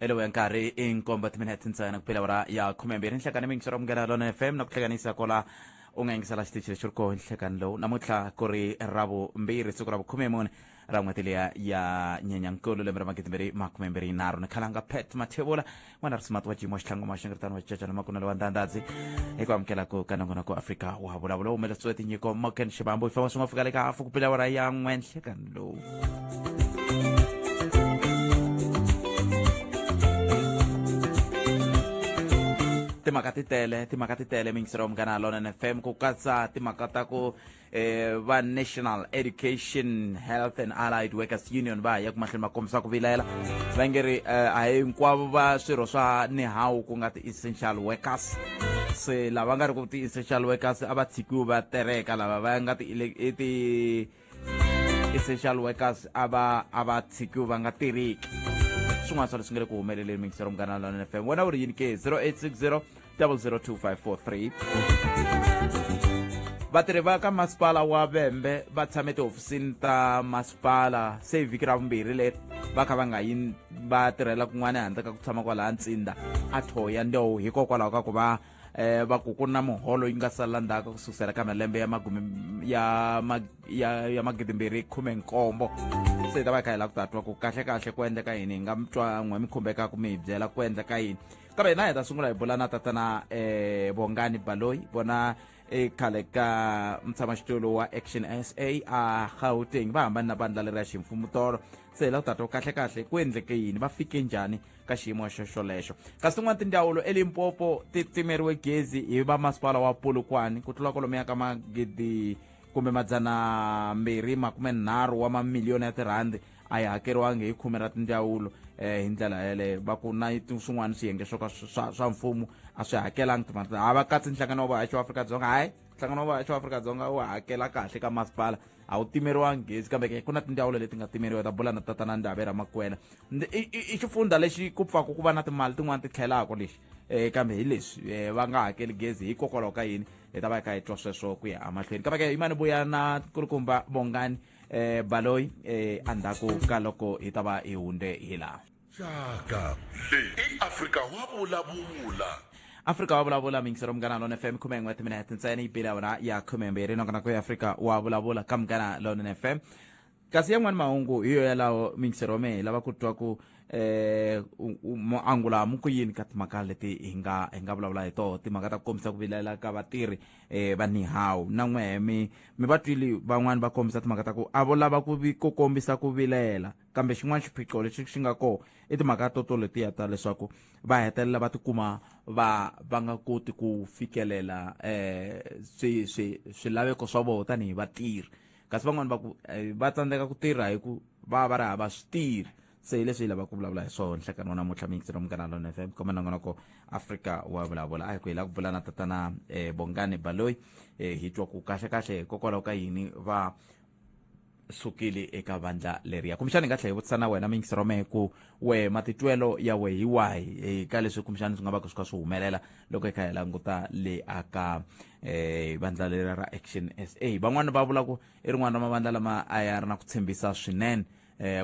Hello ya nkarhi i nkombo timinete ntsena ku phela awara ya 12 nhlekani mi yingisela Munghana Lonene FM na ku hlanganisa kwala u nga yingisela xitichi lexi ri koho nhlekani lowu namuntlha ku ri ravumbirhi siku ra vukhume-mune ra n'hweti liya ya nyenyankulu lembe ra 2023 ni khalanga Pat Mathebula n'wana ri smart wa jimo xitlhangu ma xingiritano wa xicacana makunelo wa ndandadzi hi ku amukela ku ka nongonoko Afrika wa vulavula wu humelerisiwe tinyiko Morgan Xibambo yi famba swi nga fika le ka hafu ku pela awara ya n'we nhlekani lowu. Timhaka ti tele, timhaka ti tele miyingiselo wa Munghana Lonene FM ku katsa timhaka ta ku va National Education Health and Allied Workers Union va ya ku mahlweni va kombisa ku vilela va nge ri a hi hinkwavo va swirho swa NEHAWU ku nga ti-essential workers se lava nga ri ku ti-essential workers a va tshikiwi va tereka lava va nga ti essential workers a va a va tshikiwi va nga tirhiki swin'wana swa leswi nga le ku humeleleni mingisero Munghana Lonene FM wena u ri yini ke? 0860 002543. Vatirhi va ka masipala wa Vhembe va tshame tihofisini ta masipala se vhiki ra vumbirhi leri va kha va nga yi va tirhela kun'wana handle ka ku tshama kwalaha Ntsinda a Thohoyandou hikokwalaho ka ku va va ku ku na muholo yi nga salela ndzhaku ku sukusela ka malembe ya magume ya ya ya 2017. Se hi ta va hi kha hi lava ku ta twa ku kahle kahle ku endleka yini, hi nga mi twa n'we mi khumbekaka mi hi byela ku endleka yini. Kambe hina hi ta sungula hi bula na tatana Bongani Baloyi, vona e khale ka mutshamaxitulu wa Action SA a Gauteng, va hambani na vandla leri ya ximfumo tolo. Se hi lava ku ta twa kahle kahle ku endleke yini, va fike njhani ka xiyimo xo xolexo. Kasi tin'wana tindzawulo eLimpopo ti timeriwe gezi hi va masipala wa Polokwane ku tlula kwalomuya ka magidi kumbe 230 wa mamiliyoni ya tirhandi a yi hakeriwangi hi khume ra tindzawulo hi ndlela yeleyo. Va ku na swin'wana swiyenge swo ka swa mfumo a swi hakelangi timali a va katsi nhlangano wa vahaxi wa Afrika-Dzonga. Hayi, nhlangano wa vahaxi wa Afrika-Dzonga wu hakela kahle ka masipala, a wu timeriwangi gezi, kambe ke ku na tindzawulo leti nga timeriwa. Ta bula na tatana Ndhave Ramakwela. I xifundza lexi ku pfaku ku va na timali tin'wana ti tlhelaka lexi kambe hi leswi va nga hakeli gezi hikokwalaho ka yini, hi ta va hi kha hi twa sweswo ku ya emahlweni. Kambe ke yimani vuya na kulukumba Bongani Baloyi endzhaku ka loko hi ta va hi hunde hi laha. Xaka leyi i Afrika wa vulavula. Afrika wa vulavula mingisero Munghana Lone FM 11 timinete ntsena yi bile wona ya 12 nongonoko ya Afrika wa vulavula ka Munghana Lone FM. Kasi yan'wani mahungu hi yo yalawo mingisero me hi lava ku twa ku muangula mu ku yini ka timhaka leti hi nga hi nga vulavula hi toho, timhaka ta ku kombisa ku vilela ka vatirhi va NEHAWU. Na n'wehe mi mi va twile van'wani va kombisa timhaka ta ku a vo lava ku ku kombisa ku vilela, kambe xin'wana xiphiqo lexi xi nga kona i timhaka to to letiya ta leswaku va hetelela va tikuma va va nga koti ku fikelela swi swi swilaveko swa vona tanihi vatirhi. Kasi van'wani va ku va tsandzeka ku tirha hi ku va va ri hava switirhi. Se hi leswi hi lavaka ku vulavula hi swona nhlekani wa namuntlha miyingiselo Munghana Lone FM komba nongonoko Afrika wa vulavula. A hi ku hi lava ku bula na tatana Bongani Baloyi hi twa ku kahle kahle hikokwalaho ka yini va sukile eka vandla leriya. Kumbexana hi nga tlhela hi vutisa na wena miyingiselo mehe ku we matitwelo ya we hi wahi ka leswi kumbexana swi nga va ku swi kha swi humelela loko hi kha hi languta le aka vandla leri ra Action SA. Van'wani va vula ku i rin'wana ra mavandla lama a ya ri na ku tshembisa swinene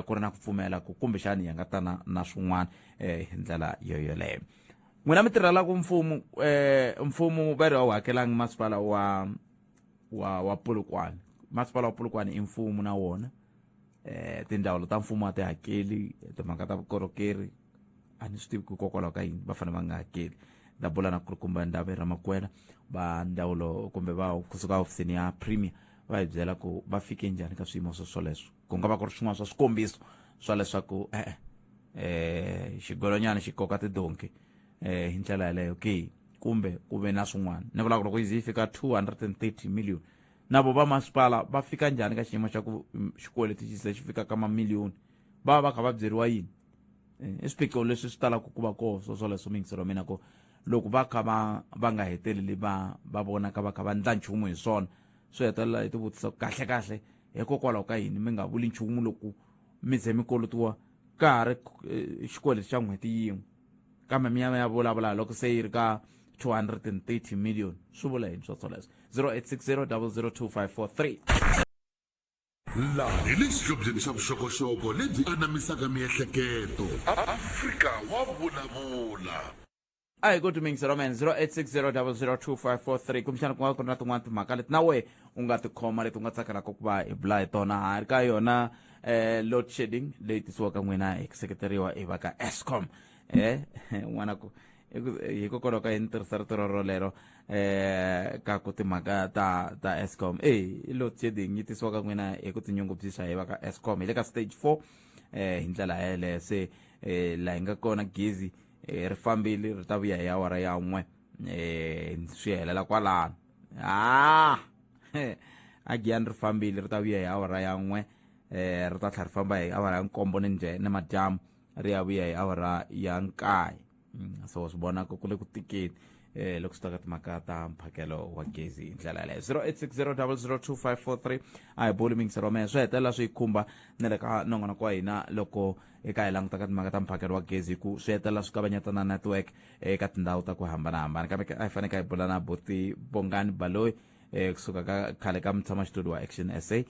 ku ri na ku pfumela ku kumbexani ya nga tana na swin'wana hi ndlela yo yoleyo. N'wina mi tirhelaka mfumo mfumo va ri a wu hakelangi masipala wa wa wa Polokwane. Masipala wa Polokwane i mfumo na wona tindzawulo ta mfumo a ti hakeli timhaka ta vukorhokeri, a ni swi tivi ku hikokwalaho ka yini va fanele va nga hakeli. Ta bula na kulukumba Ndhave Ramakwela va ndzawulo kumbe va kusuka hofisini ya Premier va hi byela ku va fike njhani ka swiyimo swo swoleswo. Ku nga va ku ri swin'wana swa swikombiso swa leswaku xigolonyana xi koka tidonki hi ndlela yaleyo ke, kumbe ku ve na swin'wana. Ni vula ku loko yi ze yi fika 230 million, na vo va masipala va fika njhani ka xiyimo xa ku xikweleti xi ze xi fika ka mamiliyoni, va va kha va byeriwa yini? I swiphiqo leswi swi talaka ku va koho swo swoleswo miyingiselo wa mina, ku loko va kha va va nga heteleli va va vonaka va kha va ndla nchumu hi swona, swi hetelela hi tivutisa kahle kahle hikokwalaho ka yini mi nga vuli nchumu loko mi ze mi kolotiwa ka ha ri xikweleti xa n'hweti yin'we, kambe mi ya mi ya vulavula loko se yi ri ka 230 million. Swi vula yini swo swoleswo? 0860 002543. Laha hi le xihlobyeni xa vuxokoxoko lebyi anamisaka miehleketo. Afrika wa vulavula. A hi ku timingisi roman 0860002543, kumbexana ku nga ku ri na tin'wana timhaka leti na wehe u nga tikhoma, leti u nga tsakelaka ku va hi bula hi tona. Ha ri ka yona load shedding leyi tisiwaka n'wina hi ku seketeriwa hi va ka Eskom. N'wana ku hikokwalaho ka yini tirhisa rito rolero ka ku timhaka ta Eskom? I load shedding yi tisiwaka n'wina hi ku tinyungubyisa hi va ka Eskom. Hi le ka stage 4 hi ndlela yeleyo. Se laha hi nga kona, gezi ri fambile, ri ta vuya hi awara ya 1, swi helela kwalano. A Giyani ri fambile, ri ta vuya hi awara ya 1, ri ta tlhela ri famba hi awara ya 7 ni nje ni madyambu, ri ya vuya hi awara ya 9. So swi vona ku le ku tikeni loko swi ta ka timhaka ta mphakelo wa gezi hi ndlela yaleyo. 0860002543. A hi boli mingisero wa mehe, swi hetelela swi khumba na le ka nongonoko wa hina loko eka hi languta ka timhaka ta mphakelo wa gezi, hi ku swi hetelela swi kavanyeta na network eka tindhawu ta ku hambanahambana. Kambe a hi faneke hi bula na buti Bongani Baloyi kusuka ka khale ka mutshamaxitulu wa Action SA,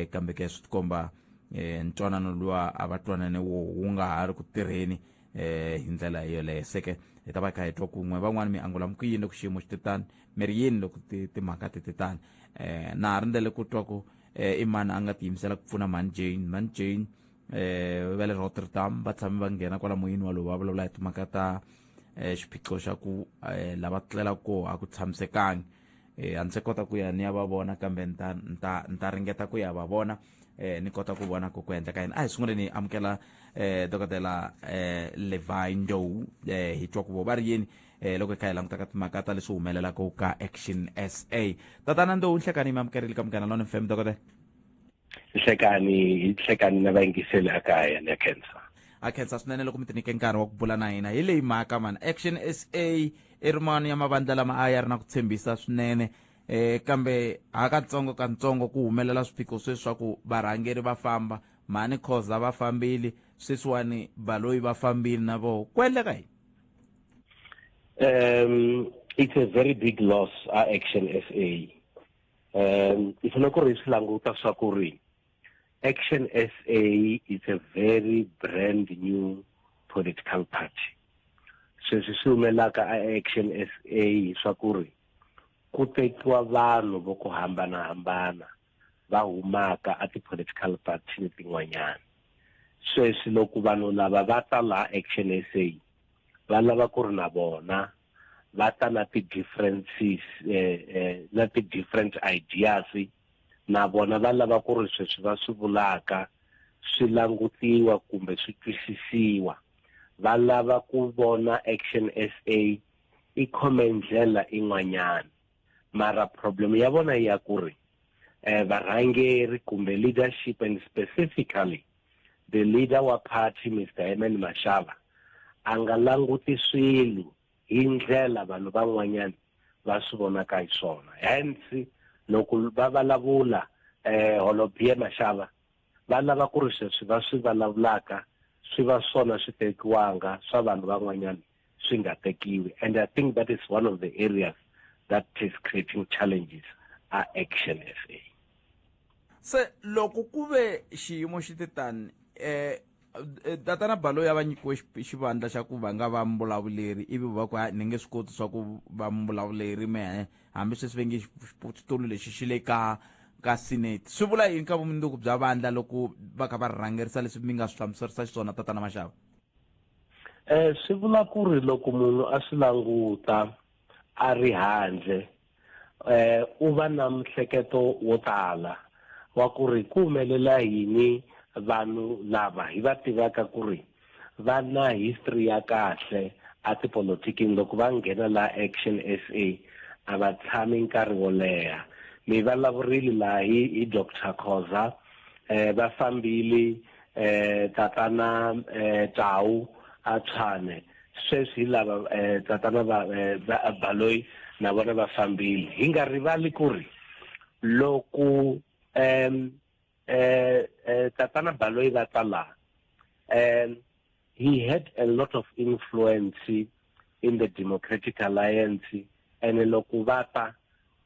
kambe ke swi tikomba ntwanano luwa a va twanane wo wu nga ha ri ku tirheni hi ndlela yoleyo. Seke hi ta va kha hi twa kun'we van'wani mi angula ku yini loko xiyimo xi ti tani, mi ri yini loko timhaka ti ti tani? Na ha rindzele ku twa ku i mani a nga tiyimisela ku pfuna Mhani Jane. Mhani Jane va le Rotterdam, va tshame va nghena kwala moyeni wa lowu, va vulavula hi timhaka ta xiphiqo xa ku lava tlela koho a ku tshamisekangi. A ndzi se kota ku ya ni ya va vona, kambe ni ta ni ta ni ta ringeta ku ya va vona, ni kota ku vona ku ku endleka yini. A hi sunguleni hi amukela dokodela Levi Ndou, hi twa ku vo va ri yini loko hi kha hi languta ka timhaka ta leswi humelelaka ka Action SA. Tatana Ndou, nhlekani, mi amukerile ka Munghana Lone FM, dokodela. Nhlekani, nhlekani na vayingiseli akaya, ni ya khensa. A khensa swinene loko mi ti nyike nkarhi wa ku bula na hina hi leyi mhaka mani. Action SA i rin'wana ya mavandla lama a ya ri na ku tshembisa swinene, kambe hakatsongo katsongo ku humelela swiphiqo sweswi swa ku varhangeri va famba. Mhani Khoza va fambile, sweswiwani Baloyi va fambile na voho. Ku endleka yini? It's a very big loss a Action SA. I fanele ku ri swi languta swa ku ri Action SA is a very brand new political party. Sweswi swi humelaka a Action SA swa ku ri ku tekiwa vanhu vo ku hambanahambana va humaka a ti-political party tin'wanyana. Sweswi loko vanhu lava va ta laha Action SA, va lava ku ri na vona va ta na ti-differences, na ti-different ideas, na vona va lava ku ri sweswi va swi vulaka swi langutiwa kumbe swi twisisiwa. Va lava ku vona Action SA i khome ndlela in'wanyana, mara problem ya vona ya ku ri varhangeri kumbe leadership, and specifically the leader wa party, Mr Herman Mashaba, a nga languti swilo hi ndlela vanhu van'wanyana va swi vonaka hi swona. Hence loko va vulavula, holobye Mashaba, va lava ku ri sweswi va swi vulavulaka swi va swona swi tekiwanga, swa vanhu van'wanyana swi nga tekiwi. And I think that is one of the areas that is creating challenges a Action SA. Se loko ku ve xiyimo xi ti tani, tatana Baloyi a va nyikiwe xivandla xa ku va nga va mbulavuleri, ivi va ku ni nge swi koti swa ku va mbulavuleri mehe, hambi sweswi va nge xitulu lexi xi le ka senate. Swi vula yini ka vumundzuku bya vandla loko va kha va rhangerisa leswi mi nga swi hlamuserisa xiswona, tatana Mashava? Swi vula ku ri loko munhu a swi languta a ri handle, u va na mihleketo wo tala wa ku ri ku humelela yini vanhu lava hi va tivaka ku ri va na history ya kahle a tipolotikini, loko va nghena la Action SA a va tshami nkarhi wo leha. Mi vulavurile laha hi Dr Khoza, va fambile, tatana Tau a Tshwane, sweswi hi lava tatana va Baloyi na vona va fambile. Hi nga rivali ku ri loko tatana Baloyi va ta laha, he had a lot of influence in the Democratic Alliance, and loko va ta,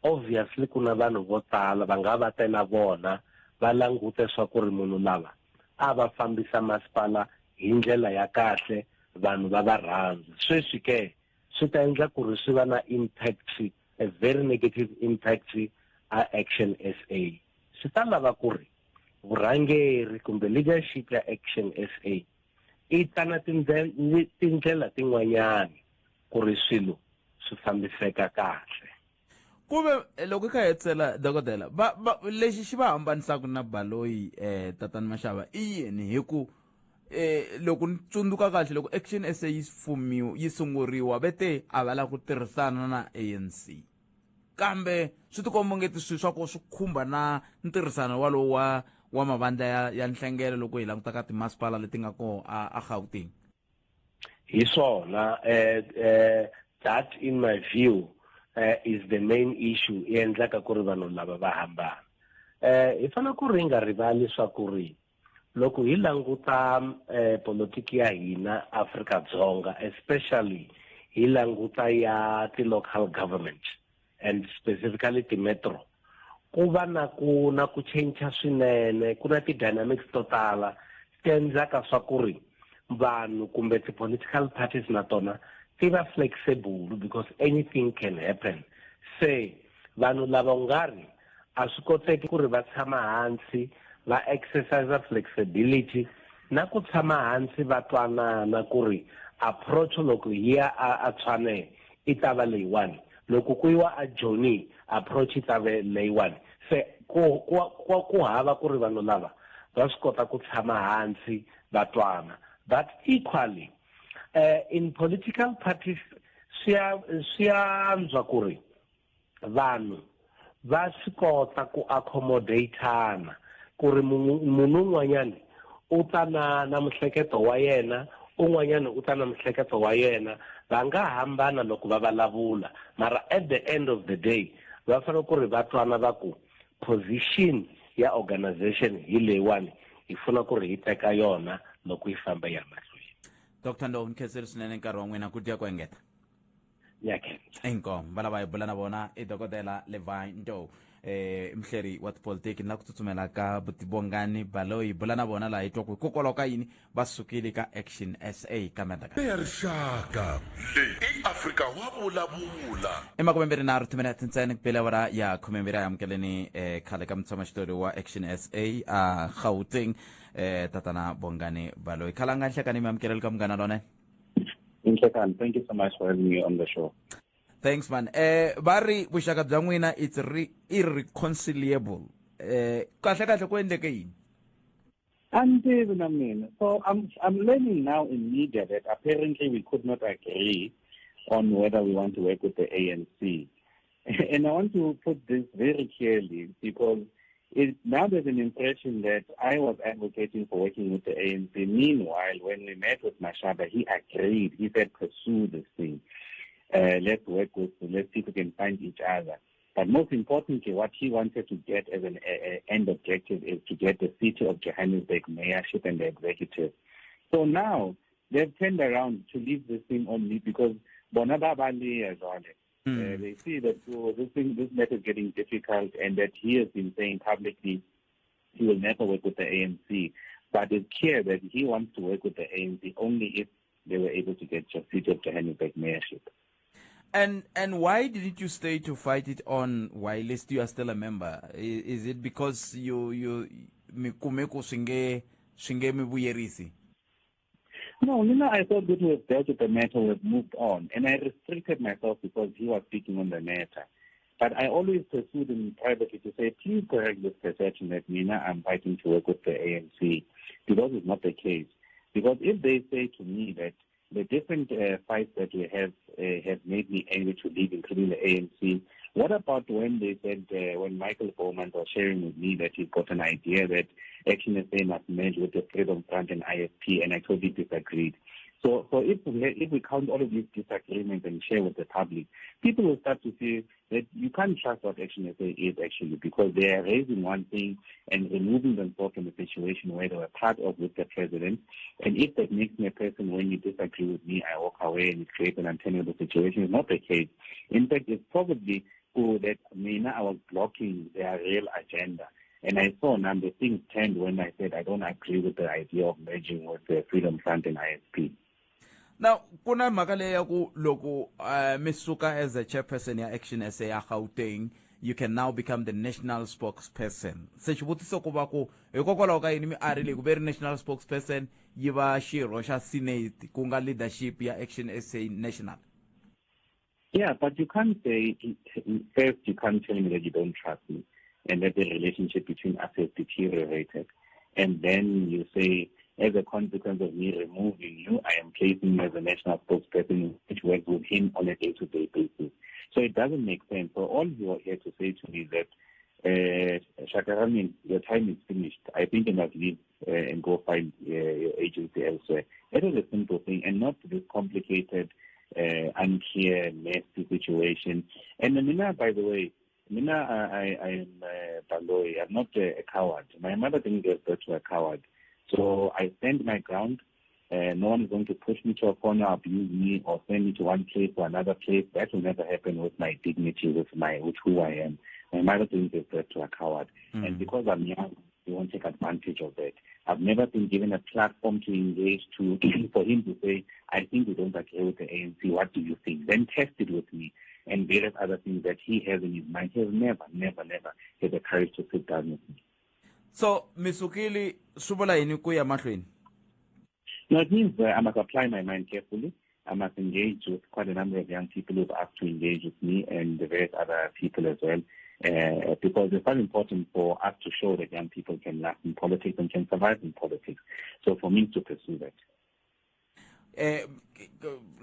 obviously ku na vanhu vo tala va nga va te na vona. Va langute swa ku ri munhu lava a va fambisa masipala hi ndlela ya kahle, vanhu va va rhandza. Sweswi ke swi ta endla ku ri swi va na impact, a very negative impact a Action SA. Swi ta lava ku ri vurhangeri kumbe leadership ya Action SA i ta na tindlela tin'wanyani ku ri swilo swi fambiseka kahle. Kuve loko kha hetsela dokodela, va lexi xi va hambanisaka na Baloyi, tatani Mashaba, i yini? Hi ku loko ni tsundzuka kahle, loko Action SA yi fumiwa, yi sunguriwa, ve te a va lava ku tirhisana na ANC, kambe swi tikomba ngeti swilo swa ko swi khumba na ntirhisano walowo wa mavandla ya nhlengelo loko hi languta ka timasipala leti nga kona a Gauteng. Hi swona, that in my view is the main issue e endlaka ku ri vanhu lava va hambana. Hi fanele ku ri nga rivali swa ku ri loko hi languta politiki ya hina Afrika-Dzonga, especially hi languta ya ti-local government and specifically ti-metro, ku va na ku cinca swinene, ku na ti-dynamics to tala ti endlaka swa ku ri vanhu kumbe ti-political parties na tona ti va flexible because anything can happen. Se vanhu lava u nga ri a swi koteki ku ri va tshama hansi va exercise flexibility na ku tshama hansi va twanana ku ri approach loko hi ya a Tshwane i ta va leyiwani, loko ku yiwa a Joni approach yi ta ve leyiwani. Se ku hava ku ri vanhu lava va swi kota ku tshama hansi va twana. But equally, in political parties swi antswa ku ri vanhu va swi kota ku accommodatana, ku ri munhu un'wanyani u ta na mihleketo wa yena, un'wanyani u ta na mihleketo wa yena. Va nga hambana loko va vulavula, mara at the end of the day va fanele ku ri va twana, va ku position ya organization hi leyiwani, hi funa ku ri hi teka yona loko yi famba ya mahlweni. Dr Ndou, ni khensile swinene nkarhi wa n'wina, ku dya ku engeta. Ngiyakhensa. Inkomu. Va lava hi bula na vona i Dokodela Levi Ndou, muhleri wa tipolitiki, na ku tsutsumela ka Butibongani Baloyi. Bula na vona laha hi twa ku hikokwalaho ka yini va sukile ka Action SA, kambe ndzhaku ya rixaka leyi i Afrika wa vulavula. I 23 timinete ntsena ku bela awara ya 12. A amukeleni khale ka mutshamaxitori wa Action SA a Gauteng, tatana Bongani Baloyi. Khalanga, nhlekani, mi amukeleli ka Munghana Lone. Nhlekani, thank you so much for having me on the show. Thanks man. Va ri vuxaka bya n'wina it's irreconcilable. Kahle kahle ku endleke yini? Antivi na mina. So I'm learning now in media that apparently we could not agree on whether we want to work with the ANC. And I want to put this very clearly because now there's an impression that I was advocating for working with the ANC. Meanwhile, when we met with Mashaba, he agreed. He said, pursue this thing. Let's work with, let's see if we can find each other. But most importantly, what he wanted to get as an end objective is to get the city of Johannesburg mayorship and the executive. So now they've turned around to leave this thing on me because bona ba ba leya jwale. They see that, oh, this matter is getting difficult, and that he has been saying publicly he will never work with the ANC. But it's clear that he wants to work with the ANC only if they were able to get the city of Johannesburg mayorship. And why didn't you stay to fight it on while you are still a member? Is it because you mi kume ku swi nge mi vuyerisi? No, I thought that we have dealt with the matter, we have moved on. And I restricted myself because he was speaking on the matter. But I always pursued him privately to say, please correct this perception that mina, I'm fighting to work with the ANC, because it's not the case. Because if they say to me that the different fights that we have made me angry to leave, including the ANC, what about when they said, when Michael Bowman was sharing with me that he's got an idea that Action SA must merge with the Freedom Front and IFP, and I totally disagreed. So if we count all of these disagreements and share with the public, people will start to see that you can't trust what Action SA is actually, because they are raising one thing and removing themselves from a situation where they were part of with the president. And if that makes me a person, when you disagree with me, I walk away and it creates an untenable situation, it's not the case. In fact, it's probably that mina, I was blocking their real agenda. And I saw a number of things turned when I said I don't agree with the idea of merging with the Freedom Front and IFP. Now ku na mhaka leyi ya ku loko mi suka as a chairperson ya Action SA ya Gauteng, you can now become the national spokesperson. Se xivutiso ku va ku hikokwalaho ka yini mi arile ku ve ri national spokesperson yi va xirho xa senate, ku nga leadership ya Action SA national? Yeah, but you can't say, first you can't tell me that you don't trust me and that the relationship between us has deteriorated. And then you say, as a consequence of me removing you, I am placing you as a national spokesperson, which works with him on a day-to-day basis. So it doesn't make sense. So all you are here to say to me is that, Shakaramin, your time is finished. I think you must leave and go find your agency elsewhere. It is a simple thing and not this complicated, unclear, messy situation. And Mina, by the way, Mina, I am Baloyi. I'm not a coward. My mother didn't give birth to a coward. So I stand my ground. No one is going to push me to a corner, abuse me, or send me to one place or another place. That will never happen with my dignity, with who I am. My mother didn't give birth to a coward. And because I'm young, you won't take advantage of that. I've never been given a platform to engage to for him to say, I think we don't agree with the ANC. What do you think? Then test it with me and various other things that he has in his mind. He has never, never, never had the courage to sit down with me. So, Misukili, swi vula yini ku ya mahlweni? No, it means I must apply my mind carefully. I must engage with quite a number of young people who've asked to engage with me and the various other people as well, because it's very important for us to show that young people can last in politics and can survive in politics. So for me to pursue that.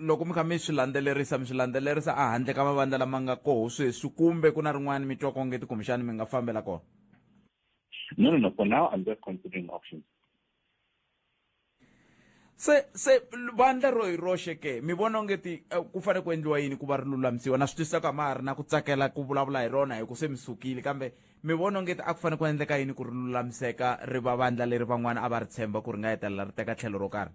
Loko mi kha mi swi landzelerisa, mi swi landzelerisa a handle ka mavandla lama nga koho sweswi, kumbe ku na rin'wana mi twa onge tikumbexani mi nga fambela kona? No, no, no. For now, I'm just considering options. Se vandla ro hi roxe ke mi vona onge ti ku fanele ku endliwa yini ku va ri lulamisiwa? Na swi twisisa ku a ma ha ri na ku tsakela ku vulavula hi rona hi ku se mi sukile, kambe mi vona onge ti a ku fanele ku endleka yini ku ri lulamiseka ri va vandla leri van'wana a va ri tshemba ku ri nga hetelela ri teka tlhelo ro karhi?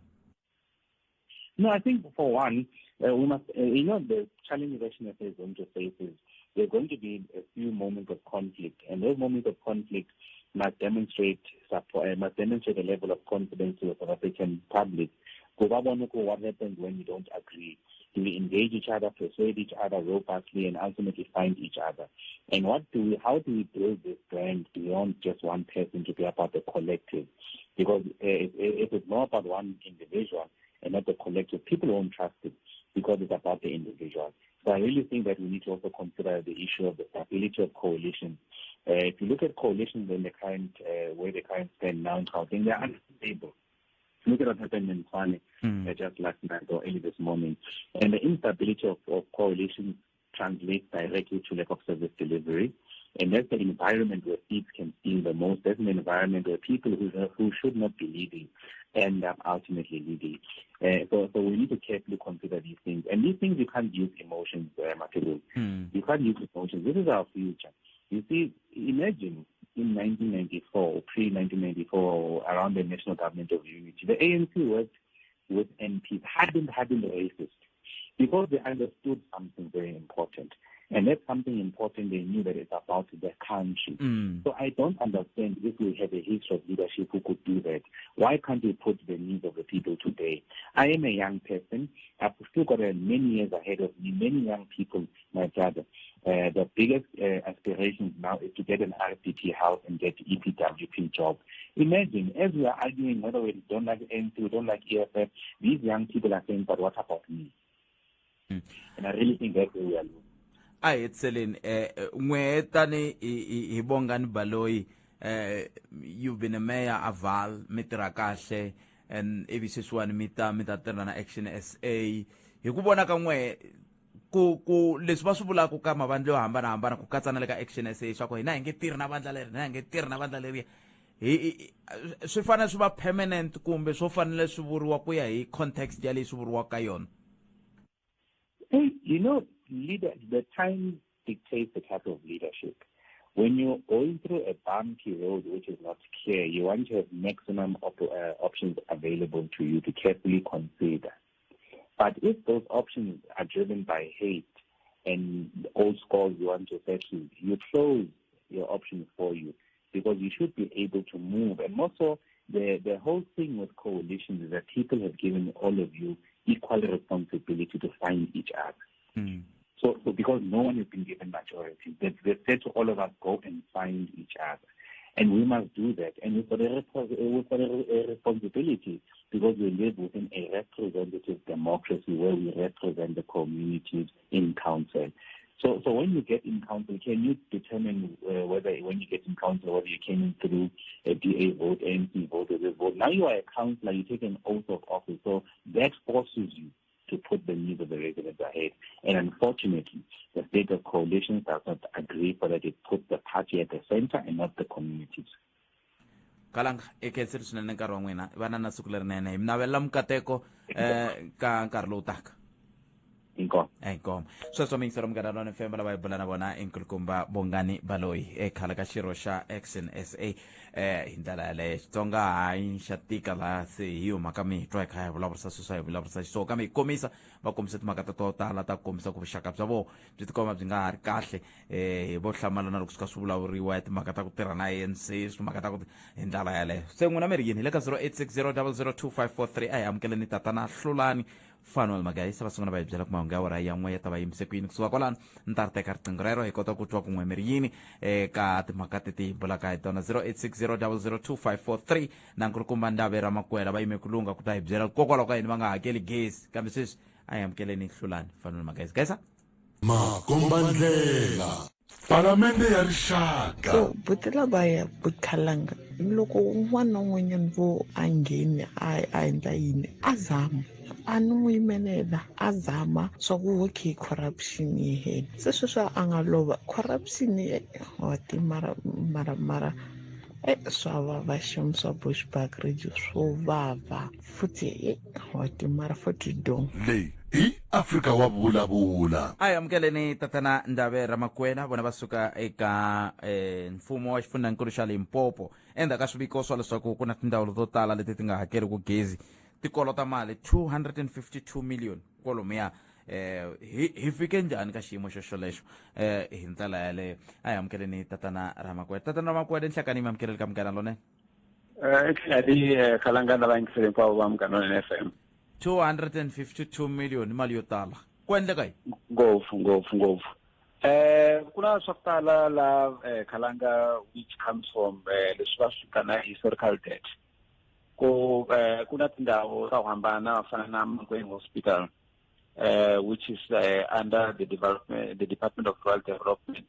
No, I think for one, we must, the challenge that Action SA is going to face is there are going to be a few moments of conflict, and those moments of conflict must demonstrate support, must demonstrate a level of confidence to the South African public. What happens when you don't agree? Do we engage each other, persuade each other robustly, and ultimately find each other? And how do we build this brand beyond just one person to be about the collective? Because if it's more about one individual and not the collective, people won't trust it because it's about the individual. So I really think that we need to also consider the issue of the stability of coalitions. If you look at coalitions in the current, where they currently stand now in Gauteng, they are unstable. Look at what happened in Tshwane just last night or early this morning. And the instability of coalitions translates directly to lack of service delivery. And that's the environment where thieves can steal the most. That's an environment where people who should not be leading end up ultimately leading. So we need to carefully consider these things. And these things, you can't use emotions, Mathebula. You can't use emotions. This is our future. You see, imagine in 1994, pre-1994, around the National Government of Unity, the ANC worked with MPs, hardened racists, because they understood something very important. And that's something important. They knew that it's about the country. So I don't understand if we have a history of leadership who could do that. Why can't we put the needs of the people today? I am a young person. I've still got many years ahead of me, many young people, my brother. The biggest aspiration now is to get an RDP house and get EPWP job. Imagine, as we are arguing whether we don't like ANC, we don't like EFF, these young people are saying, but what about me? And I really think that's where we are losing. A hi hetiselen, n'we tani hi Bongani Baloyi, you've been a mayor a Vaal, mi tirha kahle, and ivi sweswiwani mi ta tirha na Action SA. Hi ku vona ka n'we, ku leswi va swi vulaka ka mavandla yo hambanahambana ku katsa na le ka Action SA, swa ku hina hi nge tirhi na vandla leri, hina hi nge tirhi na vandla leriya, swi fanele swi va permanent kumbe swo fanele swi vuriwa ku ya hi context ya leyi swi vuriwaka ka yona? Hey, you know, leader, the time dictates the type of leadership. When you're going through a bumpy road which is not clear, you want to have maximum options available to you to carefully consider. But if those options are driven by hate and old scores you want to settle, you close your options for you. Because you should be able to move. And also, the whole thing with coalitions is that people have given all of you equal responsibility to find each other. So because no one has been given majority, they said to all of us, go and find each other. And we must do that. And we've got a responsibility because we live within a representative democracy where we represent the communities in council. So when you get in council, can you determine whether when you get in council, whether you came in through a DA vote, ANC vote, or this vote? Now you are a councillor, you take an oath of office. So that forces you to put the needs of the residents ahead. And unfortunately, the state of coalition does not agree for that. It puts the party at the center and not the communities. Kalanga, i khensile swinene nkarhi wa n'wina, vana na siku lerinene, hi mi navelela mikateko ka nkarhi lowu taka. Inkomo. Inkomo. Sweswo miyingiselo Munghana Lonene FM lava hi bula na vona i nkulukumba Bongani Baloyi ekhale ka xirho xa Action SA. Hi ndlela yaleyo Xitsonga hayi xa tika laha se hi yo mhaka mi hi twa hi kha hi vulavurisa sweswo hi vulavurisa xiswona, kambe hi komisa va kombise timhaka ta to tala ta ku kombisa ku vuxaka bya vona byi tikomba byi nga ha ri kahle. Hi vo hlamala na loko swi kha swi vulavuriwa hi timhaka ta ku tirha na ANC, timhaka ta ku hi ndlela yaleyo. Se n'wina mi ri yini? Hi le ka 0860002543. A hi amukeleni tatana Hlulani Fanuel Magaisa, va sungula va hi byela ku mahungu ya awara ya n'we ya ta va yimise ku yini. Kusuka kwalano ni ta ri teka riqingho rero hi kota ku twa ku n'we mi ri yini eka timhaka teti hi bulaka hi tona. 0860002543 na nkulukumba Ndave Ramakwela va yime ku lungha ku ta hi byela kokwalaho ka yini va nga hakeli gezi. Kambe sweswi a hi amukeleni Hlulani Fanuel Magaisa. Gaisa. Makombandlela. Palamende ya Rixaka. So buti lavaya vukhalanga loko un'wana na un'wanyana vo a ngheni a endla yini a zama a ni n'wi yimelela a zama swa ku okay corruption yi hela se sweswi a nga lova corruption wa ti mara mara mara swa vava xim swa Bushbuckridge swo vava futhi wa ti mara futhi do leyi i Afrika wa vulavula. A hi amukeleni tatana Ndave Ramakwela, vona va suka eka mfumo wa xifundzhankulu xa Limpopo. Endzhaku ka swiviko swa leswaku ku na tindhawu to tala leti ti nga hakeriki gezi, ti kolota mali 252 million kwalomuya. Hi fike njhani ka xiyimo xo xolexo hi ndlela yaleyo? A hi amukeleni tatana Ramakwela. Tatana Ramakwela, nhlakani mi amukeleli ka Munghana Lonene. Etlhari Khalanga na vayingiseri hinkwavo va Munghana Lonene FM. 252 million mali yo tala, ku endleka yini? Ngopfu, ngopfu, ngopfu. Ku na swa ku tala la Khalanga, which comes from leswi va swi vitana historical debt. Ku ku na tindhawu ta ku hambana fana na Mankweng Hospital, which is under the development, the Department of Rural Development.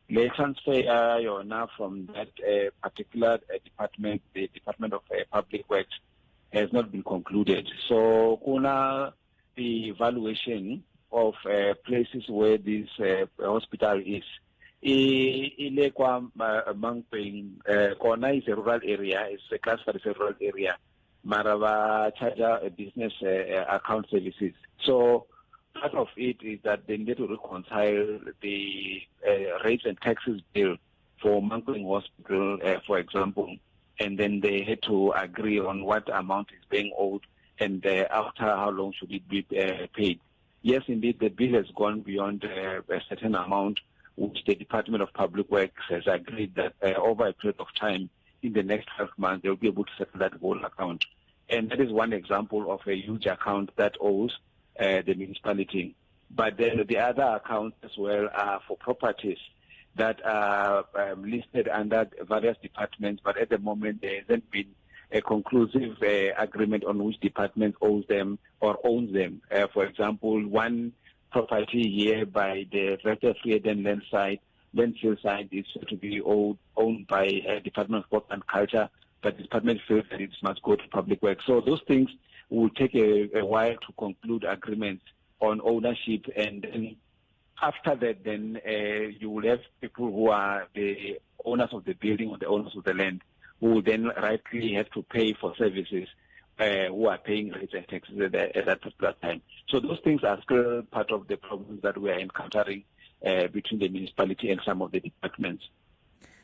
Le transfer ya yona from that particular department, the Department of Public Works, has not been concluded. So kuna the evaluation of places where this hospital is. I le kwa Mankweng, kona is a rural area, it's a classified as a rural area. Mara va charge a business account services. So part of it is that they need to reconcile the rates and taxes bill for Mankweng Hospital, for example, and then they had to agree on what amount is being owed and after how long should it be paid. Yes, indeed, the bill has gone beyond a certain amount, which the Department of Public Works has agreed that over a period of time, in the next 12 months, they'll be able to settle that whole account. And that is one example of a huge account that owes the municipality. But then the other accounts as well are for properties that are listed under various departments, but at the moment there hasn't been a conclusive agreement on which department owes them or owns them. For example, one property here by the Weltevreden land site, landfill site, is said to be owned by Department of Work and Culture, but the department feels that it must go to Public Works. So those things will take a while to conclude agreements on ownership, and then after that, then you will have people who are the owners of the building or the owners of the land who will then rightly have to pay for services, who are paying rates and taxes at that particular time. So those things are still part of the problems that we are encountering between the municipality and some of the departments.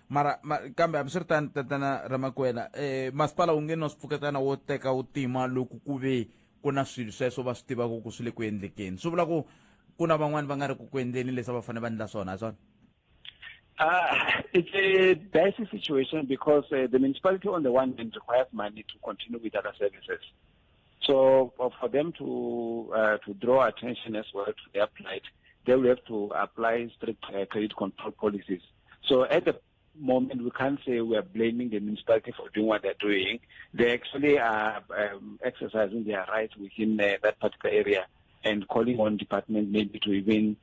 Mara, kambe hambiswiritano tatana Ramakwela, masipala wu nge no swi pfuketana wo teka wu tima loko ku ve ku na swilo sweswo va swi tivaka ku swi le ku endlekeni. Swi vula ku ku na van'wani va nga ri ku ku endleni leswi a va fanele va endla swona, ha swona? It's a dicey situation because the municipality on the one hand requires money to continue with other services. So for them to draw attention as well to their plight, they will have to apply strict credit control policies. So at the moment, we can't say we are blaming the municipality for doing what they're doing. They actually are exercising their rights within that particular area and calling on departments maybe to even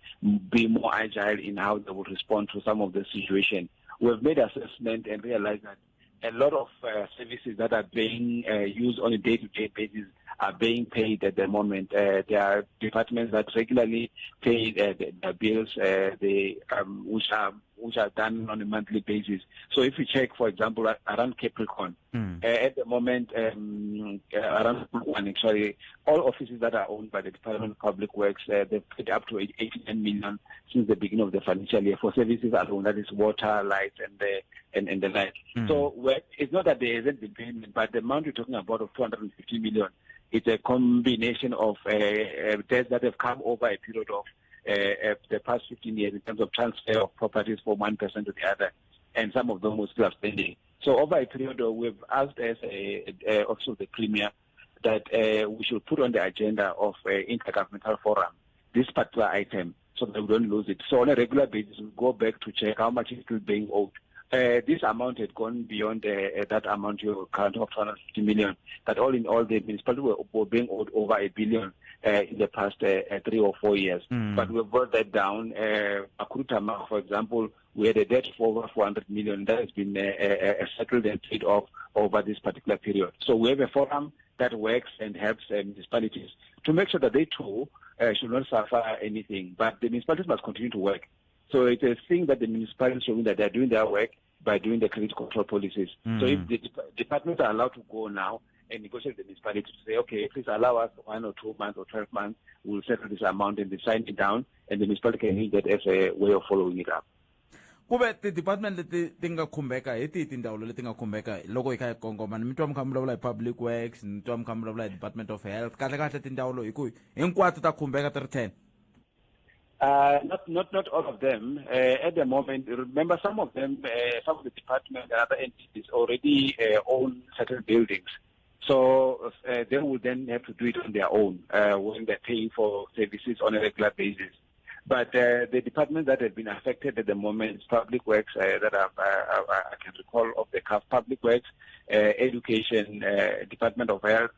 be more agile in how they will respond to some of the situation. We've made assessment and realized that a lot of services that are being used on a day-to-day basis are being paid at the moment. There are departments that regularly pay their bills, which are done on a monthly basis. So if you check, for example, around Capricorn, at the moment, around one actually, all offices that are owned by the Department of Public Works, they've paid up to 89 million since the beginning of the financial year for services alone, that is water, lights, and the like. So it's not that there hasn't been payment, but the amount you're talking about of 250 million, it's a combination of debts that have come over a period of the past 15 years in terms of transfer of properties from one person to the other, and some of them were still outstanding. So over a period, we've asked as Office of the Premier that we should put on the agenda of Intergovernmental Forum this particular item so that we don't lose it. So on a regular basis, we go back to check how much is still being owed. This amount had gone beyond that amount you count of 250 million. That all in all, the municipality were being owed over a billion in the past 3 or 4 years. But we've brought that down. Makhuduthamaga, for example, we had a debt of over 400 million that has been settled and paid off over this particular period. So we have a forum that works and helps municipalities to make sure that they too should not suffer anything. But the municipalities must continue to work. So it's a thing that the municipalities showing that they're doing their work by doing the credit control policies. So if the departments are allowed to go now and negotiate with the municipality to say, okay, please allow us 1 or 2 months or 12 months, we'll settle this amount, and they sign it down, and the municipality can use that as a way of following it up. Kuve ti-department leti ti nga khumbeka hi tihi tindzawulo leti nga khumbeka loko hi kha hi kongoma? Ni mi twa mi kha mi vulavula hi public works, ni twa mi kha mi vulavula hi Department of Health. Kahle kahle tindzawulo hi ku hinkwato ta khumbeka ti ri 10? Not all of them. At the moment, remember some of them, some of the departments and other entities already own certain buildings. So they will then have to do it on their own when they're paying for services on a regular basis. But the departments that have been affected at the moment is Public Works, that I can recall of the CAF, Public Works, Education, Department of Health.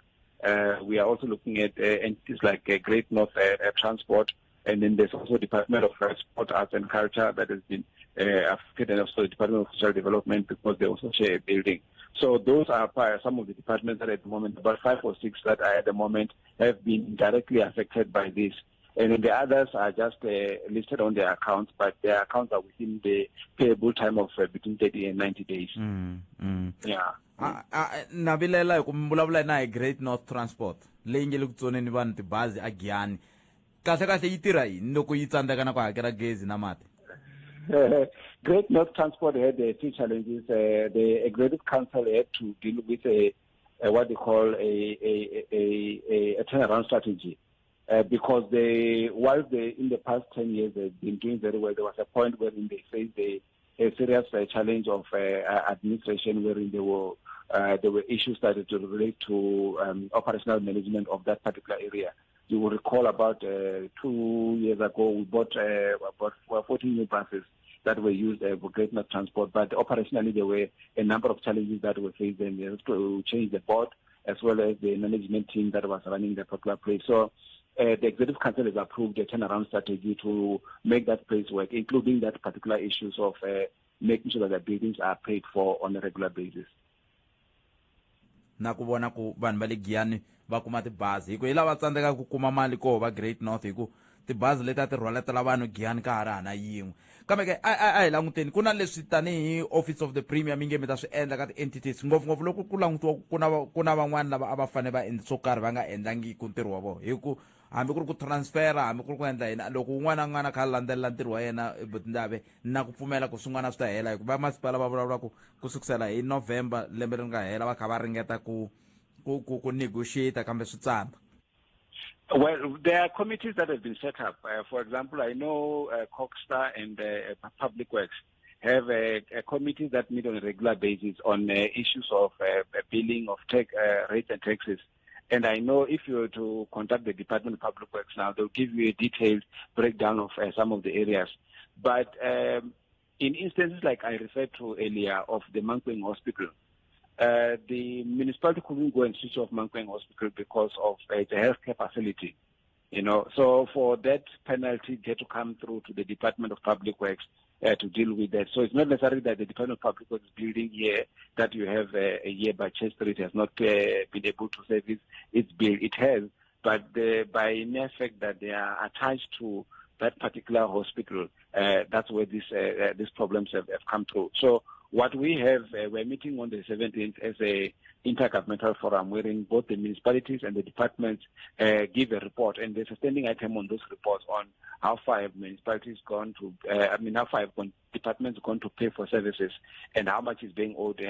We are also looking at entities like Great North Transport. And then there's also Department of Sport, Arts and Culture that has been affected, and also the Department of Social Development because they also share a building. So those are some of the departments that at the moment, about 5 or 6 that are at the moment have been directly affected by this. And then the others are just listed on their accounts, but their accounts are within the payable time of between 30 and 90 days. Yeah. Na vilela hi ku mi vulavula na hi Great North Transport leyi nge le ku tsoneni vanhu tibazi a Giyani. Kahle kahle yi tirha yini loko yi tsandzeka na ku hakela gezi na mati? Great North Transport had two challenges. The Executive Council had to deal with a what they call a turnaround strategy. Because while they in the past 10 years they've been doing very well, there was a point wherein they faced a serious challenge of administration, wherein there were issues started to relate to operational management of that particular area. You will recall about 2 years ago we bought about 14 new buses that were used for Great North Transport, but operationally there were a number of challenges that were faced, and they had to change the board as well as the management team that was running the particular place. So the Executive Council has approved a turnaround strategy to make that place work, including that particular issues of making sure that the buildings are paid for on a regular basis. Na ku vona ku vanhu va le Giyani va kuma tibazi hi ku hi lava tsandzekaka ku kuma mali koho va Great North hi ku tibazi leti a ti rhwaletela vanhu Giyani ka ha ri hana yin'we. Kambe ke a hi languteni ku na leswi tanihi Office of the Premier mi nge mi ta swi endla ka ti-entities, ngopfungopfu loko ku langutiwa ku na van'wani lava a va fanele va endla swo karhi va nga endlangiki ntirho wa vona, hi ku hambi ku ri ku transfera hambi ku ri ku endla yini, loko un'wana na un'wana a kha a landzelela ntirho wa yena Butindave na ku pfumela ku swin'wana swi ta hela, hikuva va masipala va vulavula ku sukusela hi November lembe leri nga hela va kha va ringeta ku negotiate kambe swi tsana. Well, there are committees that have been set up. For example, I know CoGHSTA and Public Works have a committee that meet on a regular basis on issues of billing of tax rates and taxes. And I know if you were to contact the Department of Public Works now, they'll give you a detailed breakdown of some of the areas. But in instances like I referred to earlier of the Mankweng Hospital, the municipality couldn't go and switch off Mankweng Hospital because of the healthcare facility. You know, so for that penalty, they had to come through to the Department of Public Works to deal with that. So it's not necessarily that the Department of Public Works building here that you have a year by Church Street has not been able to service its bill. It has, but by mere fact that they are attached to that particular hospital, that's where these problems have come through. So what we have, we're meeting on the 17th as a intergovernmental forum wherein both the municipalities and the departments give a report, and there's a standing item on those reports on how far have municipalities gone to, how far have departments gone to pay for services and how much is being owed,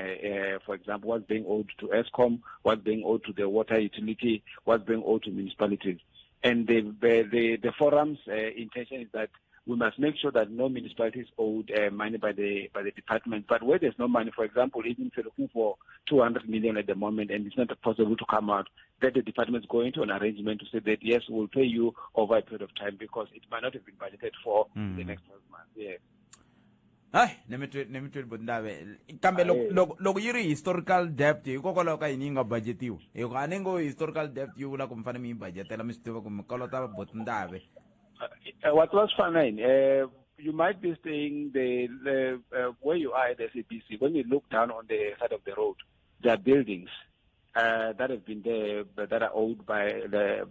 for example, what's being owed to Eskom, what's being owed to the water utility, what's being owed to municipalities. And the forum's intention is that we must make sure that no municipality is owed money by the department. But where there's no money, for example, even if you're looking for 200 million at the moment and it's not possible to come out, that the department's go into an arrangement to say that, yes, we'll pay you over a period of time because it might not have been budgeted for the next 12 months. Yeah. Hayi, nemitweli botindave, kambe loko yi ri historical debt, hikokwalaho ka yini yi nga budgetiwa? Hikuva a ni ngo historical debt yi vula ku mi fanele mi yi budgetela, mi swi tiva ku mi kolota botindave. What was fine, you might be staying the where you are at the SABC. When you look down on the side of the road, there are buildings that have been there that are owed by the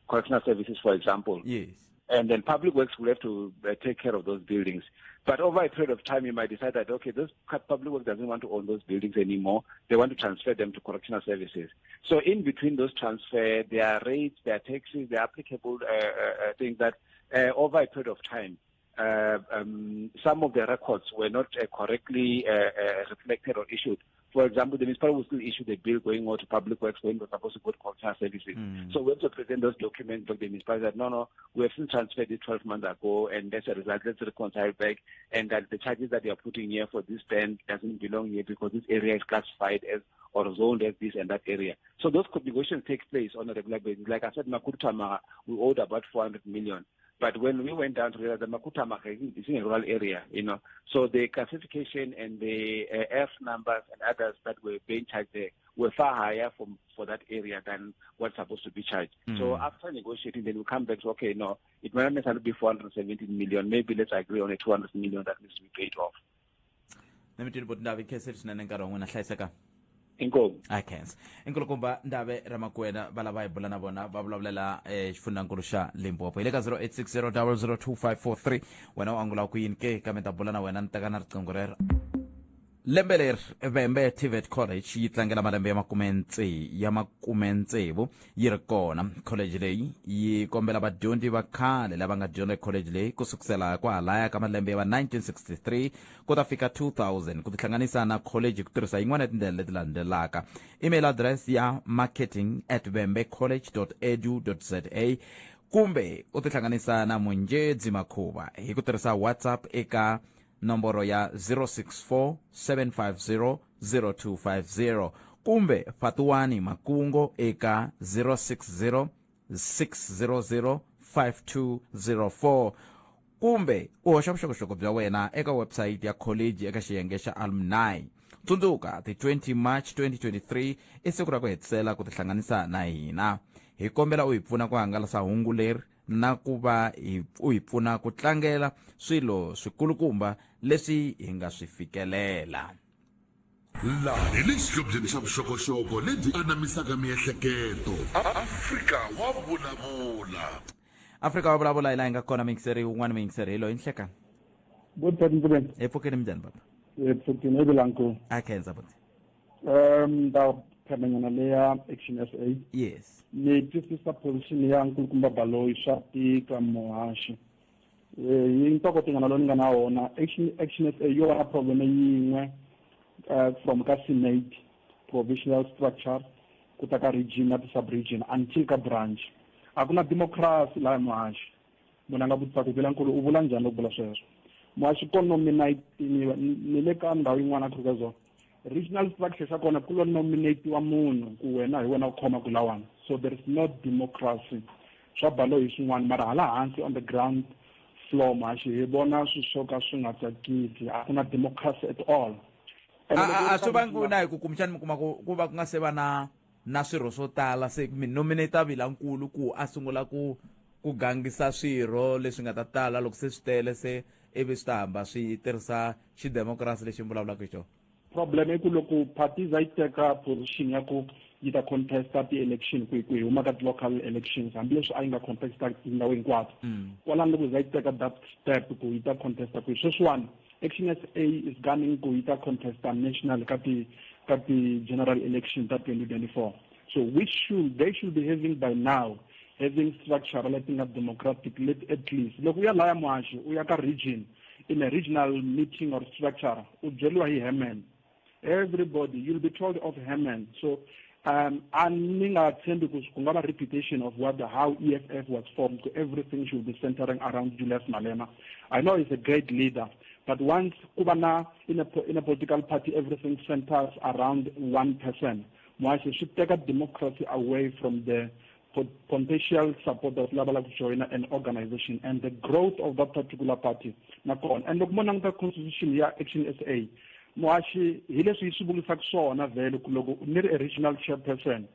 correctional services, for example. Yes. And then Public Works will have to take care of those buildings. But over a period of time, you might decide that, okay, this Public Works doesn't want to own those buildings anymore. They want to transfer them to correctional services. So in between those transfer, there are rates, there are taxes, there are applicable things that over a period of time, some of the records were not correctly reflected or issued. For example, the municipality will still issue the bill going out to Public Works when we're supposed to go to correctional services. So we have to present those documents to the municipality that, no, we have since transferred it 12 months ago, and as a result, let's reconcile back, and that the charges that they are putting here for this stand doesn't belong here because this area is classified as or zoned as this and that area. So those negotiations take place on a regular basis. Like I said, Makhuduthamaga, we owed about 400 million. But when we went down to realize that Makhuduthamaga is in a rural area, you know, so the classification and the F numbers and others that were being charged there were far higher for that area than what's supposed to be charged. So after negotiating, then we come back to, okay, no, it might not necessarily be 417 million. Maybe let's agree on a 200 million that needs to be paid off. Let me tell you about David Kessel. Inkomu. I can't. Inkulukumba Ndavhe Ramakuena va lava hi bula na vona va vulavulela xifundzhankulu xa Limpopo. Hi le ka 0860002543 wena u angula ku yini ke kambe ta bula na wena ni teka na riqingho rero. Lembe leri Vhembe TVET College yi tlangela malembe ya 60 yi ri kona. College leyi yi kombela vadyondzi va khale lava nga dyondza college leyi ku sukusela kwahalaya ka malembe ya 1963 ku ta fika 2000 ku tihlanganisa na college ku tirhisa yin'wana ya tindlela leti landzelaka. Email address ya marketing@vhembecollege.edu.za kumbe u tihlanganisa na Munjedzi Makhuva hi ku tirhisa WhatsApp eka nomboro ya 064 750 0250 kumbe Fatuwani Makungo eka 060 600 5204 kumbe u hoxa vuxokoxoko bya wena eka website ya college eka xiyenge xa alumni. Tsundzuka ti 20 March 2023 i siku ra ku hetisela ku tihlanganisa na hina. Hi kombela u hi pfuna ku hangalasa hungu leri na ku va u hi pfuna ku tlangela swilo swikulukumba leswi hi nga swi fikelela. Laha hi le xihlobyeni xa vuxokoxoko lebyi anamisaka miehleketo. Afrika wa vulavula. Afrika wa vulavula hi laha hi nga kona muyingiseri wun'wana muyingiseri hi loyi nhlekani. Good morning. Hi pfukeni minjhani papa? Hi pfukeni hi Bilanku. A khensa buti. Ta phemanyana leya Action SA. Yes. Ni twisisa position ya Nkulukumba Baloyi swa tika muhaxi. Yi ntokotonyana lowu ni nga na wona Action SA yo va na problem yin'we from ka Senate provisional structure ku ta ka region na ti-sub-region until ka branch. A ku na democracy laha muhaxi. Munhu a nga vutisa ku Bilankulu u vula njhani loko vula sweswo. Muhaxi ko nominatiniwa ni le ka ndhawu yin'wana Afrika-Dzonga, regional structure xa kona ku lo nominatiwa munhu ku wena hi wena u khoma ku lawani. So there is no democracy. Swa balo hi swin'wana, mara hala hansi on the ground floor, Muhaxi, hi vona swilo swo ka swi nga tsakisi. A ku na democracy at all. A swi vangiwi na hi ku kumbexani mi kuma ku ku va ku nga se va na swirho swo tala, se mi nominate vilankulu ku a sungula ku gangisa swirho leswi nga ta tala, loko se swi tele se ivi swi ta hamba swi tirhisa xidemokirasi lexi mi vulavulaka hi xona? Problem i ku loko parties a yi teka position ya ku yi ta contesta ti-election ku hi huma ka ti-local elections, hambileswi a yi nga contesta tindhawu hinkwato, kwalano loko za yi teka that step ku yi ta contesta ku sweswiwani Action SA is gunning ku yi ta contesta national ka ti general election ta 2024. So which should they should be having by now, having structure leti nga democratic, let at least loko u ya laya, muhaxi, u ya ka region, in a regional meeting or structure, u byeriwa hi herman. Everybody, you'll be told of herman. So a ni nga tshembi ku ku nga va reputation of what the, how EFF was formed, everything should be centering around Julius Malema. I know he's a great leader, but once ku va na in a political party everything centers around one person, muhaxi, swi teka democracy away from the potential supporters lava lava ku joina an organization and the growth of that particular party nakona. And loko mo languta constitution ya Action SA, muhaxi, hi leswi yi swi vurisaka swona vhele ku loko ni ri a regional chairperson,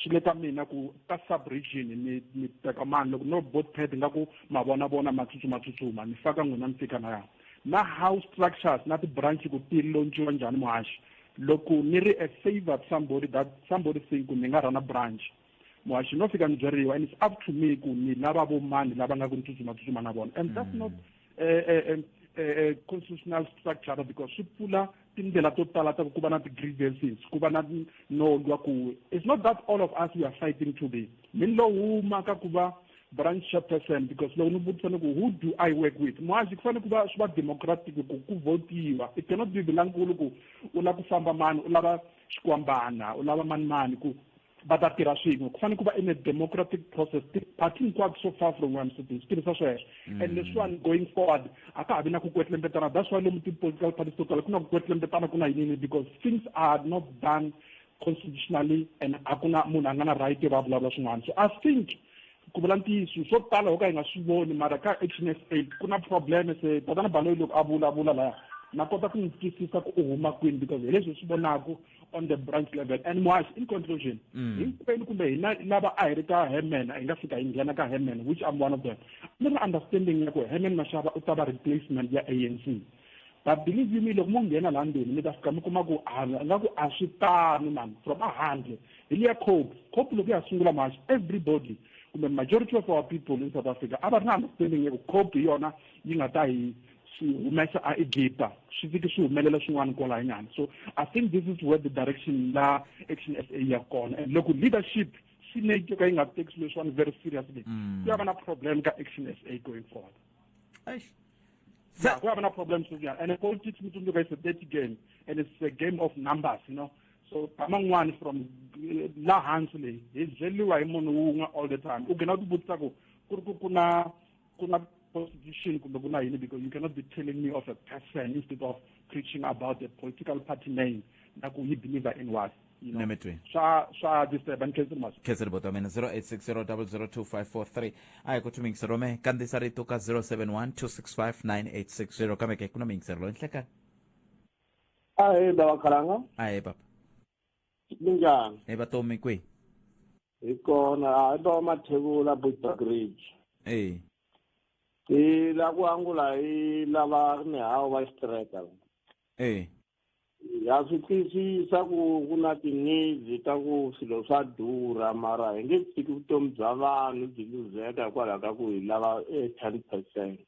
swi le ka mina ku ka sub region ni teka mani. Loko no board pad nga ku ma vona vona ma tsutsuma tsutsuma, ni faka n'wina, ni fika na ya na how structures na ti-branch ku ti lonciwa njhani. Muhaxi, loko ni ri a favored somebody that somebody think ku ni nga run a branch, muhaxi, no fika ni byeriwa, and it's up to me ku ni lava vo mani lava nga ku ni tsutsuma tsutsuma na vona. And that's not a constitutional structure, because swi pfula tindlela to tala ta ku va na ti-grievances, ku va na no lwa ku it's not that all of us we are fighting to be mi lo huma ka ku va branch chairperson. Because loko ni vutisa ni ku who do I work with, muhaxi, ku fanele ku va swi va democratic, ku votiwa. It cannot be vilankulu ku u lava ku famba mani, u lava xikwambana, u lava mani mani ku va ta tirha swin'we. Ku fanele ku va in a democratic process. Ti-party hinkwato, so far from where I'm sitting, swi tirhisa sweswo. And leswiwani going forward a ka ha vi na ku kwetlembetana. That's why lomu ti-political parties to tala ku na ku kwetlembetana, ku na yinini, because things are not done constitutionally and a ku na munhu a nga na right yo va vulavula swin'wana. So I think, ku vula ntiyiso, swo tala ho ka hi nga swi voni, mara ka Action SA ku na problem. Se tatana Baloyi loko a vulavula laya, na kota ku n'wi twisisa ku u huma kwini, because hi leswi hi swi vonaku on the branch level. And muhaxi, in conclusion, hinkwenu kumbe hina lava a hi ri ka Herman, hi nga fika hi nghena ka Herman, which I'm one of them, ni ri understanding ya ku Herman Mashaba u ta va replacement ya ANC. But believe you me, loko mo nghena laha ndzeni mi ta fika mi kuma ku a nga ku a swi tani man. From a handle hi liya COPE. COPE loko ya sungula, muhaxi, everybody kumbe majority of our people in South Africa a va ri na understanding ya ku COPE hi yona yi nga ta hi swi humesa a Egipta, swi fiki swi humelela swin'wana kwalahanyana. So I think this is where the direction la Action SA ya kona. And loko leadership senate yo ka yi nga teki swilo leswiwani very seriously, ku ya va na problem ka Action SA going forward. Eish. Yeah, ku ya va na problem sweswinyana. And politics, mi tsundzuka, it's a dirty game and it's a game of numbers. So kama from la hansi leyi hi byeriwa hi munhu wun'we all the time, u gina ku vutisa ku ku ri ku na constitution kumbe ku na yini, because you cannot be telling me of a person instead of preaching about a political party name na ku yi believe in what. Nemetweni. Swa disturb ni khensile mas. Khensile bota mina. 0860002543 a hi ku thumingisero me kandziyisa rito ka 071 265 9860. Kambe ke ku na miyingisero loyi nhlekani. Ahee, baba Khalanga. Ahee, papa. Minjhani? Hi vatomi kwihi? Hi kona. A hi baba Mathebula, Bushbuckridge. E. Hi la ku angula hi lava mihawu va xitireka. E. Ha swi twisisa ku ku na ti-needs ta ku swilo swa durha, mara hi nge tshiki vutomi bya vanhu byi luzeka hikwalaho ka ku hi lava e 10%.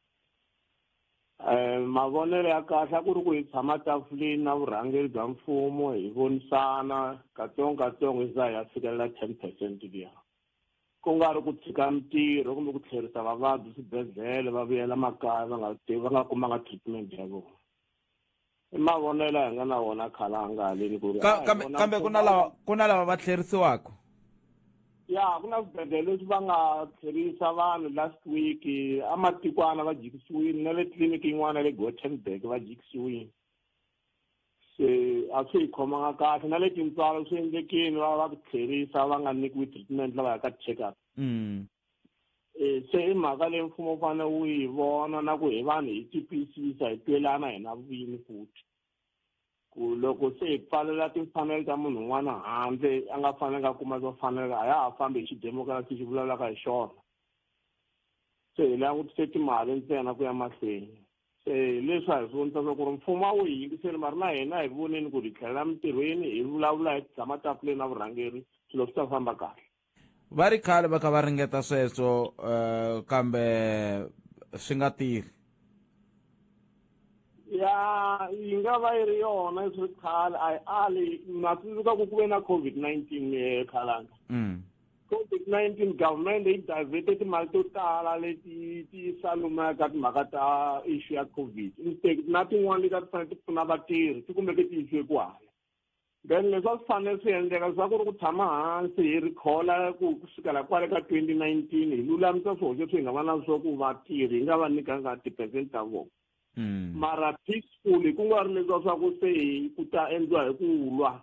Mavonelo ya kahle a ku ri ku hi tshama tafuleni na vurhangeri bya mfumo, hi vonisana katsongo katsongo, hi za hi ya fikelela 10% liya, ku nga ri ku tshika mintirho kumbe ku tlherisa vavabyi swibedhlele va vuyela makaya va nga va nga kumanga treatment ya vona. I mavonelo hi nga na wona, Khalanga, haleni ku ri kambe ku na lava va tlherisiwaka. Ya. Ya ku na swibedhlele leswi va nga tlherisa vanhu last week amatikwana va jikisiwile na le tliliniki yin'wana le Gothenburg va jikisiwile. Se a swi hi khomanga kahle na le tintswalo swi endlekile va ku tlherisa va nga nyikiwi treatment lava ya ka check up. Se i mhaka leyi mfumo wu fanele wu yi vona na ku hi vanhu hi titwisisa hi twelana hina vini futhi. Ku loko se hi pfalela timfanelo ta munhu un'wana handle a nga fanelanga a kuma swo fanela a ya ha fambi hi xidemokirasi xi vulavulaka hi xona. Se hi langutise timali ntsena ku ya mahlweni. Se leswi a hi swi vonisa swa ku ri mfumo a wu hi yingiseli mara na hina hi voneni ku ri hi tlhelela mintirhweni hi vulavula hi tshama tafuleni na vurhangeri swilo swi ta famba kahle. Va ri khale va kha va ringeta sweswo kambe swi nga tirhi. Ya yi nga va yi ri yona swi ri khale a yi ali na tsundzuka ku ku ve na COVID-19 khalanga. COVID-19 government yi diverte timali to tala leti ti yisa lomuya ka timhaka ta issue ya COVID. Instead na tin'wana leti a ti fanele ti pfuna vatirhi ti kumeke ti yisiwe ku hala. Then leswi a swi fanele swi endleka leswaku ri ku tshama hansi hi rikhola ku kusukela kwale ka 2019 hi lulamisa swihoxo leswi hi nga va na swo ku vatirhi hi nga va nyikanga ti-percent ta vona. Mara peacefully ku nga ri leswiya swa ku se ku ta endliwa hi ku lwa.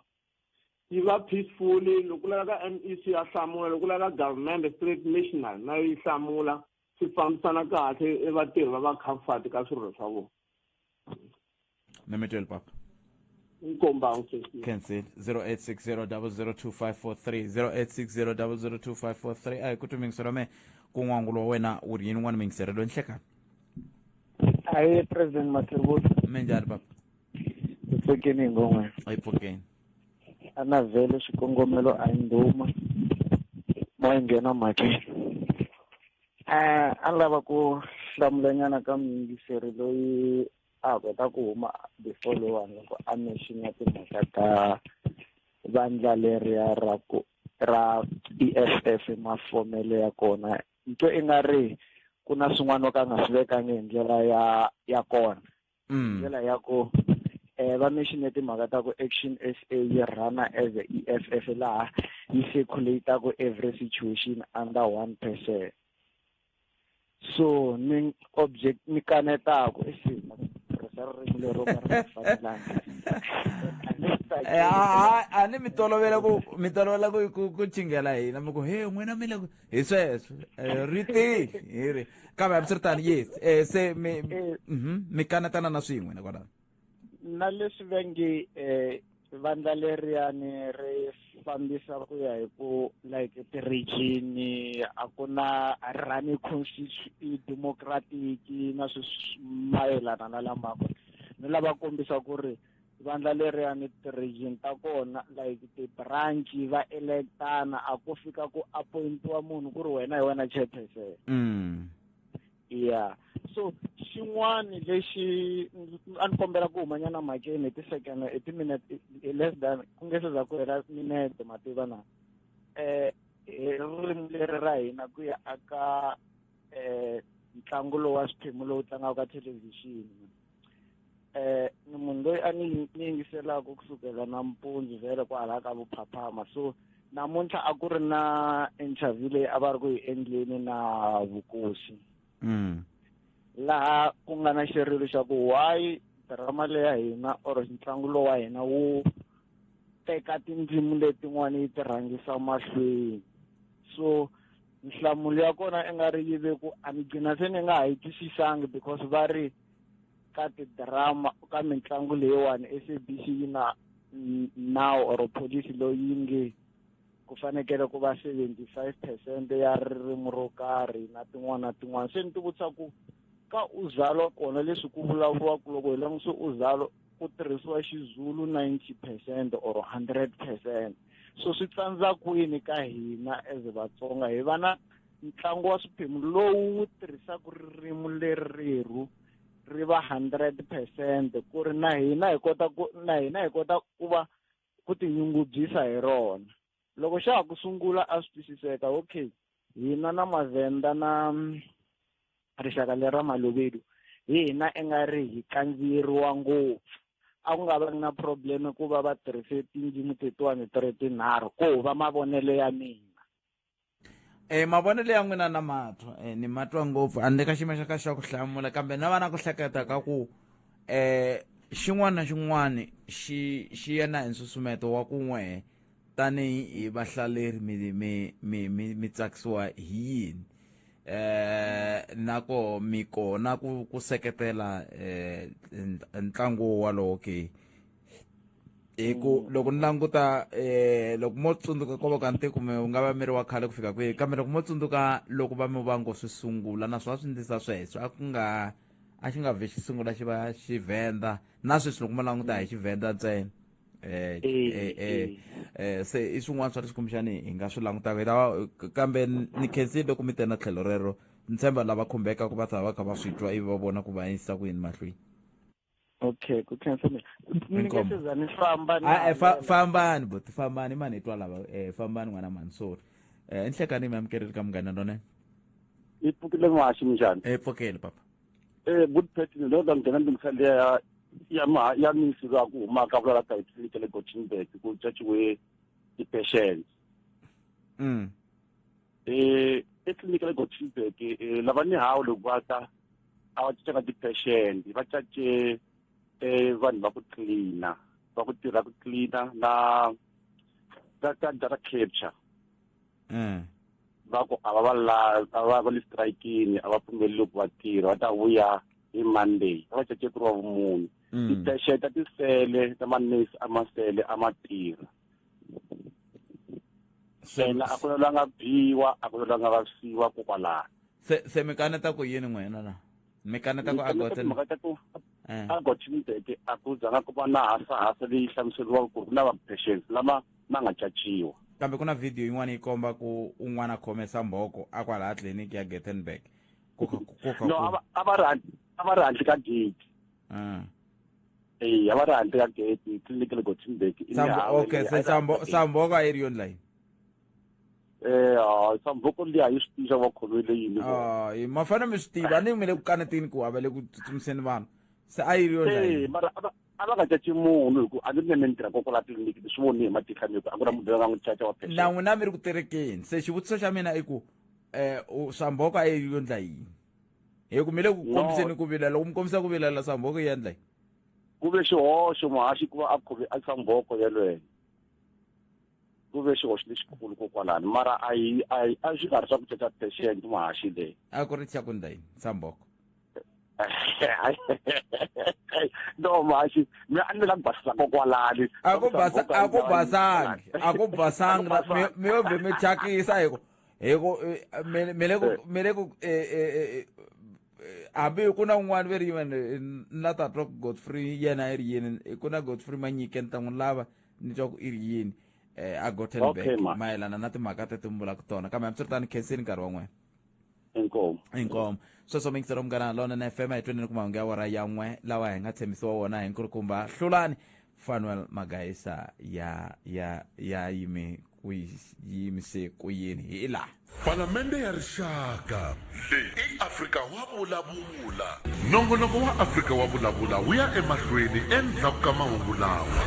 Yi va peacefully loko ku laveka MEC ya hlamula loko ku laveka government straight national na yi hlamula swi fambisana kahle vatirhi va va comfort ka swirilo swa vona. Ni mi tweli papa. Nkomba nkosi. Cancel 0860002543 0860002543 a hi ku twi me ku n'wangulo wa wena wu ri yini n'wana mingisero nhlekani. Ayi President Mathebula. Minjhani papa? Hi pfukeni hi ngomwe. Hi pfukeni. A na vhele xikongomelo a hi ndhuma. Mo yi nghena mhakeni. A lava ku hlamulanyana ka muyingiseri loyi a kota ku huma before lowani loko a mention timhaka ta vandla leriya ra ku ra EFF mafomelo ya kona. Nto i nga ri ku na swin'wana o ka nga swi vekangi hi ndlela ya kona. Ndlela ya ku va mention timhaka ta ku Action SA yi run-a as a EFF laha yi circulate-aku every situation under one person. So ni object ni kanetaku i tirhisa ririmi lero ka ri nga fanelangi. A ni mi tolovela ku mi tolovela ku ku chingela hina mi ku he n'wina mi le ku hi sweswo ri tile hi ri kambe hambiswiritano yes se mi mi kanetana na swin'we na kwalano. Na leswi va nge vandla leriyani ri fambisa ku ya hi ku like ti-region a ku na run democratic na swi mayelana na lamako. Ni lava kombisa ku ri vandla leriyani ti-region ta kona like ti-branch va electana a ku fika ku appointiwa munhu ku ri wena hi wena chairperson. Yeah. So xin'wani lexi a ni kombela ku humanyana mhakeni hi ti-second hi ti-minute less than ku nge se za ku hela minete mativa na hi ririmi leri ra hina ku ya aka ntlangu lowu wa swiphemu lowu tlangaka ka thelevhixini. Ni munhu loyi a ni yingiselaka kusukela nampundzu vhele kwalaya ka vuphaphama. So namuntlha a ku ri na interview leyi a va ri ku yi endleni na Vukosi. Laha ku nga na xirilo xa ku why drama leya hina or ntlangu lowu wa hina wu teka tindzimi letin'wana yi ti rhangisa mahlweni. So nhlamulo ya kona i nga ri yi ve ku a ni gcina se ni nga ha yi twisisangi because va ri ka ti-drama ka mitlangu leyiwani SABC yi na nawu or policy loyi yi nge ku fanekele ku va 75% ya ririmi ro karhi na tin'wana na tin'wana. Se ni ti vutisa ku ka Uzalo kona leswi ku vulavuriwaka loko hi langutise Uzalo ku tirhisiwa Xizulu 90% or 100%. So swi tsandza kwini ka hina as Vatsonga hi va na ntlangu wa swiphemu lowu wu tirhisaka ririmi leri ri va 100% ku ri na hina hi kota ku na hina hi kota ku va ku tinyungubyisa hi rona. Loko xa ha ku sungula a swi twisiseka okay hina na Mavhenda na rixaka leri ra Malobedu hi hina i nga ri hi kandziyeriwa ngopfu. A ku nga va na problem ku va va tirhise tindzimi tetiwani ti ri tinharhu ko va mavonelo ya mina. Mavonelo ya n'wina na matwa ni matwa ngopfu a ni le ka xiyimo xa ka xa ku hlamula kambe na va na ku hleketa ka ku xin'wana na xin'wana xi xi ya na hi nsusumeto wa ku n'we tanihi hi vahlaleri mi mi mi mi mi tsakisiwa hi yini na ko mi kona ku ku seketela ntlangu walowo ke hi ku loko ni languta loko mo tsundzuka ko va ka ni kumbe u nga va mi ri wa khale ku fika kwihi kambe loko mo tsundzuka loko va mi va ngo swi sungula naswona swi ndlisa sweswo a ku nga a xi nga vhe xi sungula xi va xivhenda na sweswi loko mo languta hi xivhenda ntsena se i swin'wana swa leswi kumbexani hi nga swi langutaka hi ta kambe ni khensile loko mi te na tlhelo rero ni tshemba lava khumbekaka va ta va kha va swi twa ivi va vona ku va yisa ku yini mahlweni. Okay, ku khensa mina. Ni nge Inkomo. se za ni famba ni A halela. Fambani buti, fambani mani hi twa lava fambani n'wana mani, sorry. Nhlekani mi amukerile ka Munghana Lonene. Yi pfukile muhaxi, minjhani? Pfukile papa. Good Patton loyi ta nghena ndzi liya ya ya ma ya misi loyi a ku humaka vula la ka hi tliliniki le Gothenburg ku caciwe ti-patients. Etliliniki le Gothenburg lava ni hawu loko va ta a va cacanga ti-patient, va cace vanhu va ku cleaner, va ku tirha ku cleaner na ka ka data capture. Va ku a va va la a va va le strikini, a va pfumeleli ku va tirha, va ta vuya hi Monday. Va va cace ku ri wa vumune. Ti-patient ta tisele ta manese a ma sele a ma tirha. Ena a ku na loyi a nga biwa, a ku na loyi a nga vavisiwa kokwalano. Se mi kaneta ku yini n'wina la? Mi kaneta ku a Mi kaneta Gothenburg? timhaka ta ku a Gothenburg a ku zanga ku va na hasahasa leyi hlamuseriwaka ku ri ku na va-patients lama ma nga caciwa. Kambe ku na video yin'wana yi komba ku un'wana a khome sambhoko a kwalaha tliliniki ya Gothenburg. Ku kha ku kha No, ku a va ri handle, a va ri handle ka gate. A va ri handle ka gate, tliliniki le Gothenburg. I mihawu Okay, leyi se a yi ri handle ka gate. sambhoko a yi ri yona leyi. Sambhoko liya yi swi tiva va khomile yini vona. Ah, ma fanele mi swi tiva, a ni mi le ku kaneteni ku a va le ku tsutsumiseni vanhu. Se a yi ri yona leyi. Mara a va nga caci munhu hi ku a ni ri ni tirha kokwala tliliniki, ni swi voni hi matihlo ya mina ku a ku na munhu loyi a nga n'wi caca wa patient. Na n'wina mi ri ku terekeni. Se xivutiso xa mina i ku sambhoko a yi ri yo ndla yini? Hi ku mi le ku No. kombiseni ku vilela, loko mi kombisa ku vilela sambhoko yi endla yini? Ku ve xihoxo muhaxi ku va a khome a sambhoko yelweyo. Ku ve xihoxo lexikulu kokwalano, mara a yi a yi a swi nga ri swa ku caca patient muhaxi leyi. A ku ri xa ku ndla yini sambhoko? No muhaxi, mina a ni la ku basisa kokwalani. A ku basa, Sambhoko a a ku yi nga basangi, a ku basangi, A ku basangi. mi yo vhe mi thyakisa hi ku hi ku mi mi le ku mi le ku hambi ku na un'wana ve ri yini, ni la ta twa ku Godfrey yena i ri yini, ku na Godfrey Manyike ni ta n'wi lava ni twa ku i ri yini a Gothenburg Okay, ma. mayelana na timhaka teti mi vulaka tona, kambe hambiswiritano khenseni nkarhi wa n'wina. Inkomu. Inkomu. Sweswo mingiselo Munghana Lonene FM hi tweneni ku mahungu ya awara ya 1 lawa hi nga tshembisiwa wona hi nkulukumba Hlulani Fanuel Magaisa ya ya ya yime ku yimise ku yini hi laha. Palamende ya Rixaka. Leyi i Afrika wa Vulavula. Nongonoko wa Afrika wa Vulavula wu ya emahlweni endzhaku ka mahungu lawa.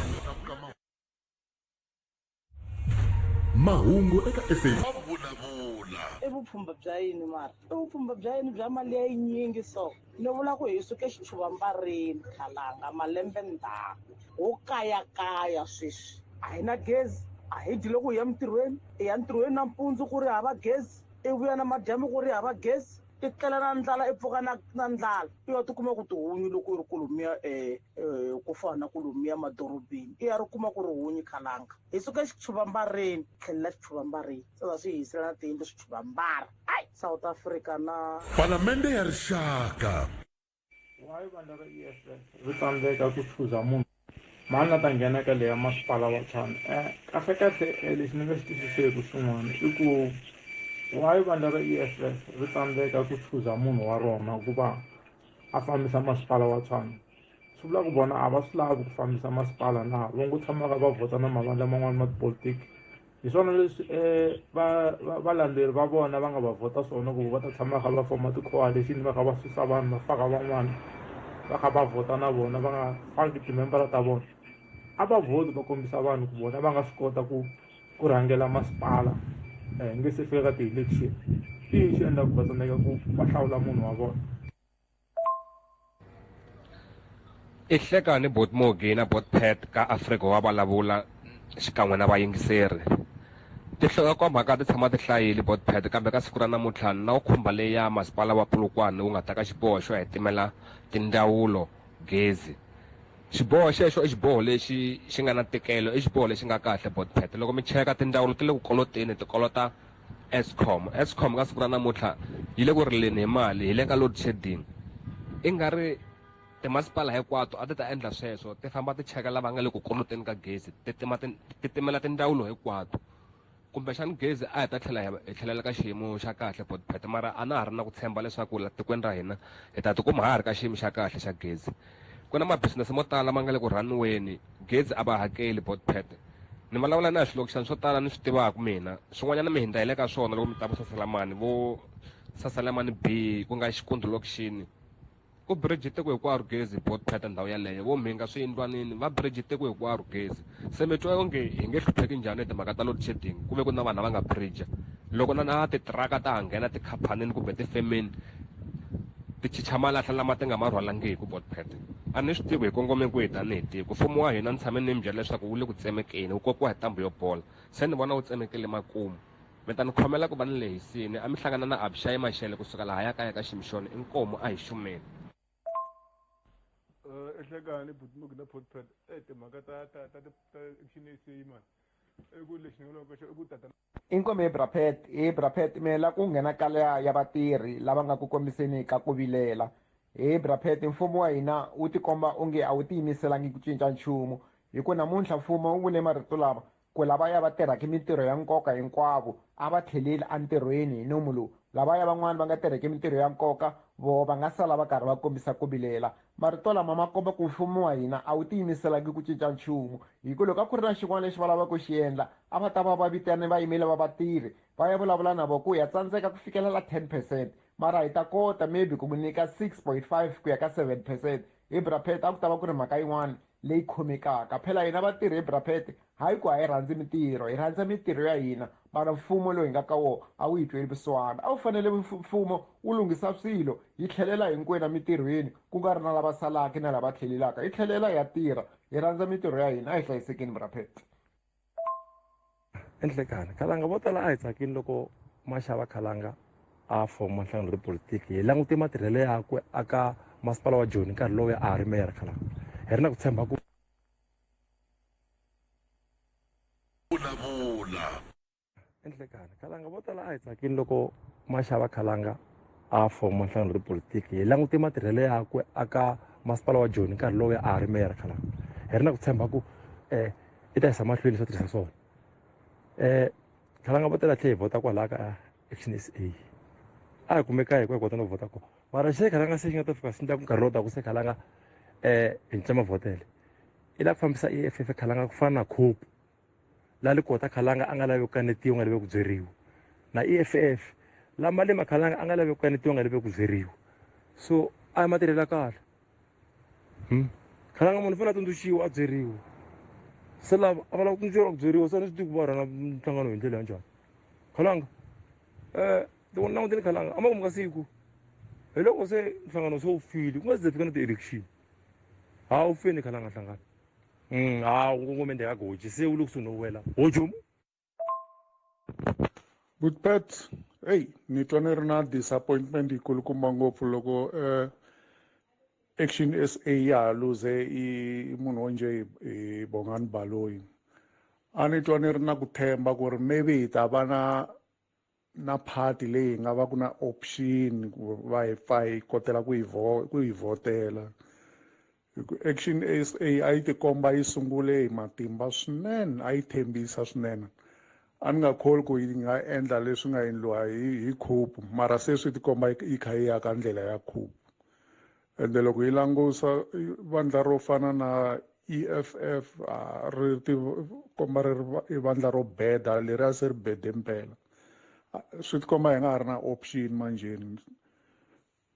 Mahungu eka SABC. Wa Vulavula. I vupfhumba bya yini mara? I vupfhumba bya yini bya mali ya yinyingi so? Ni vula ku hi suke xichuvambarini khalanga malembe ndzhaku. Ho kayakaya sweswi. A hi na gezi, a hi dyi loko hi ya mintirhweni, hi ya ntirhweni nampundzu ku ri hava gezi, i vuya na madyambu ku ri hava gezi, i tlela na ndlala, i pfuka na ndlala. I ya tikuma ku tihunyi loko i ri kolomiya, ku fana na kolomiya madorobeni, i ya ri kuma ku ri hunyi khalanga. Hi suka xichuvambarini, tlhelela xichuvambarini. Se va swi hisela na tiyindlu swichuvambara. Ai, South Africa na. Palamende ya Rixaka. Why vandla ra EFF ri tsandzeka ku chuza munhu mani la ta nghena ka leya masipala wa Tshwane? Kahle kahle lexi ni nga xi twisiseki xin'wana i ku why vandla ra EFF ri tsandzeka ku chuza munhu wa rona ku va a fambisa masipala wa Tshwane? Swi vula ku vona a va swi lavi ku fambisa masipala na va ngo tshama va vhota na mavandla man'wana ma tipolitiki. Hi swona leswi valandzeri va vona va nga va vhota swona ku va ta tshama kha va foma ti-coalition, va kha va susa vanhu va faka van'wana, va kha va vhota na vona va nga faki timembara ta vona. A va vhoti va kombisa vanhu ku vona va nga swi kota ku rhangela masipala. Hi nge se fika ka ti-election. I yini xi endlaka ku va tsandzeka ku va hlawula munhu wa vona? I hleka ni Bot Mogi na Bot Pat ka Afrika wa vulavula xikan'we na vayingiseri. Tinhlokomhaka ti tshama ti hlayile Bot Pat kambe ka siku ra namuntlha na wu khumba leya masipala wa Polokwane wu nga ta ka xiboho xo hetimela tindzawulo gezi. Xiboho xexo i xiboho lexi xi nga na ntikelo, i xiboho lexi nga kahle Bot Pat. Loko mi cheka tindzawulo ti le ku koloteni ti kolota Eskom. Eskom ka siku ra namuntlha yi le ku rileni hi mali, hi le ka load shedding. I nga ri Timasipala hinkwato a ti ta endla sweswo, ti famba ti cheka lava nga le ku koloteni ka gezi, ti tima ti timela tindzawulo hinkwato. Kumbexana gezi a hi ta tlhela hi tlhelela ka xiyimo xa kahle, Botpet, mara a na ha ri na ku tshemba leswaku la tikweni ra hina hi ta tikuma ha ha ri ka xiyimo xa kahle xa gezi. Ku na mabisinese mo tala ma nga le ku rhaniweni, gezi a va hakeli, Botpet. Ni vulavula na hi swilokixani swo tala ni swi tivaka mina, swin'wanyana mi hindza hi le ka swona loko mi ta vo Sasalamani, vo Sasalamani B ku nga Xikundzu lokixini. Ku bridge tiko hinkwaro gezi bot pheta ndhawu yaleyo vo mhinga swiyindlwanini va bridge tiko hinkwaro gezi se mi twa onge hi nge hlupheki njhani hi timhaka ta load shedding ku ve ku na vanhu lava nga bridge loko na na titiraka ta ha nghena tikhampanini kumbe tifemeni ti chicha malahla lama ti nga ma rhwalangiku bot phet a ni swi tivi hi kongome kwihi tanihi tiko mfumo wa hina ni tshame ni mi byela leswaku wu le ku tsemekeni wu kokiwa hi ntambu yo bola se ni vona wu tsemekile makumu Mi ta ni khomela ku va ni lehisini. A mi hlangana na Abixayi Maxele ku suka lahaya kaya ka Ximxoni. Inkomu, a hi xumeni. Ehlekani Butmuk na Potpet eh timhaka ta ta ta ta Action SA man i ku lexi ni nga loko xo i ku tata Inkomu he bra Pat, he bra Pat me la ku nghena ka liya ya vatirhi lava nga ku kombiseni ka ku vilela. He bra Pat mfumo wa hina wu tikomba onge a wu tiyimiselangi ku cinca nchumu hi ku namuntlha mfumo wu vule marito lama ku lavaya va tirhaka mintirho ya nkoka hinkwavo a va tlheleli entirhweni hi nomu lowu lavaya van'wana va nga tirheki mintirho ya nkoka voho va nga sala va karhi va kombisa ku vilela marito lama ma komba ku mfumo wa hina a wu tiyimiselangi ku cinca nchumu hi ku loko a ku ri na xin'wana lexi va lavaka ku xi endla a va ta va va vitane vayimeli va vatirhi va ya vulavula na vona ku ya tsandzeka ku fikelela 10 percent mara hi ta kota maybe ku n'wi nyika 6.5 ku ya ka 7 percent hi brapet a ku ta va ku ri mhaka yin'wana leyi khomekaka phela hina vatirhi hi brapet hayi ku a hi rhandzi mintirho hi rhandza mintirho ya hina mara mfumo lowu hi nga ka wona a wu hi tweli vusiwana a wu fanele mfumo wu lunghisa swilo hi tlhelela hinkwenu emintirhweni ku nga ri na lava salaka na lava tlhelelaka hi tlhelela hi ya tirha hi rhandza mintirho ya hina a hi hlayisekeni brapet Enhlekani khalanga vo tala a hi tsakini loko Mashava Khalanga a foma nhlangano wa tipolitiki hi langute matirhelo yakwe aka masipala wa Joni nkarhi lowu a ha ri meyara Khalanga hi ri na ku tshemba ku Vulavula. Enhlekani Khalanga vo tala a hi tsakini loko Mashava Khalanga a foma nhlangano wa tipolitiki hi langute matirhelo yakwe aka masipala wa Joni nkarhi lowu a ha ri meyara Khalanga hi ri na ku tshemba ku um i ta yisa mahlweni leswi a tirhisa swona um Khalanga vo tala tlhe hi vhota kwalaya ka Action SA a hi kumeka hi ku hi kota no vhota kona mara xe Khalanga se xi nga ta fika xi endla ku nkarhi lowu taka se Khalanga um hi cinca mavhotele i lava ku fambisa E_F_F Khalanga ku fana na Cope la Lekota Khalanga a nga lavi ku kanetiwa nga lavi ku byeriwa na E_F_F la Malema Khalanga a nga lavi ku kanetiwa nga lavi ku byeriwa so a hi matirhelo ya kahle Khalanga munhu u fanele a tsundzuxiwa a byeriwa se lava a va lava ku tsundzuxiwa ku byeriwa se a ni swi tivi ku va rhanga nhlangano hi ndlela ya njhani Khalanga loko ni langutile Khalanga a makumu ka siku hi loko se nhlangano se wu file ku nga se ze fika na ti-election ha wu fini Khalanga nhlangano ha wu kongome ndzhaku ka goji se wu le kusuhi no wela hojomu. Butpet, hey, ni twa ni ri na disappointment yikulukumba ngopfu loko Action SA ya ha luze i munhu wo njhe hi Bongani Baloyi. A ni twa ni ri na ku themba ku ri maybe hi ta va na na party leyi hi nga va ku na option ku va hi pfa hi kotela ku yi ku yi vhotela hi ku Action SA a yi tikomba yi sungule hi matimba swinene a yi tshembisa swinene a ni nga kholi ku yi nga endla leswi nga endliwa hi hi coup mara se swi tikomba yi kha yi ya ka ndlela ya coup ende loko yi langusa vandla ro fana na EFF ri ti komba ri ri i vandla ro beda leri a se ri bede mpela swi tikomba hi nga ha ri na option manjheni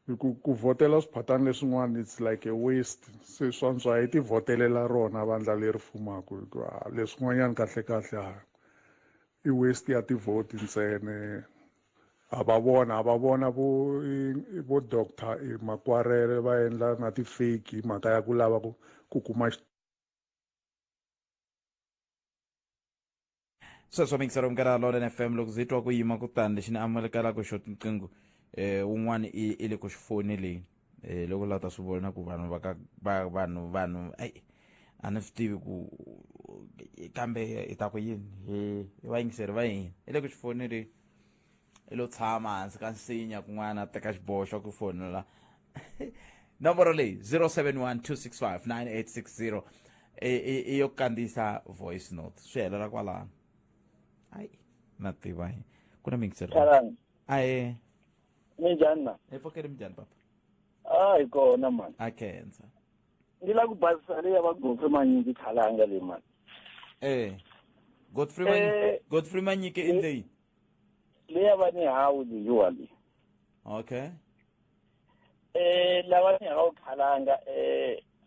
hi ku ku vhotela swiphatani leswin'wana it's like a waste se swantswa hi ti vhotelela rona vandla leri fumaka hikuva leswin'wanyana kahle kahle ha I waste ya tivhoti ntsena. A va vona a va vona vo vo doctor i makwarele va endla na ti-fake hi mhaka ya ku lava ku ku kuma Sweswo mingisero munghana Lonene FM, loko ndzi twa ku yima kutani lexi ni amukelaka xo tinqingho wun'wana i le ku xi foneleni loko la ta swi vona ku vanhu va ka va vanhu vanhu ai a ni swi tivi ku kambe hi ta ku yini hi vayingiseri va hina i le ku xi foneleni i lo tshama hansi ka nsinya kun'wana a teka xiboho xa ku fonela nomboro leyi 071 265 9860 i yo kandziyisa voice note swi helela kwalano. Ayi na tiva hi ku na mingiseri. Aye. Minjhani na? Hi pfukeli, minjhani papa? A hi kona mani. A khensa. Ni lava ku basisa leyi ya va Godfrey Manyiki khalanga leyi mani. Godfrey Manyiki, Godfrey Manyiki i leyi. Leyi ya va ni hawu leyiwa leyi. Okay. Lava ni hawu khalanga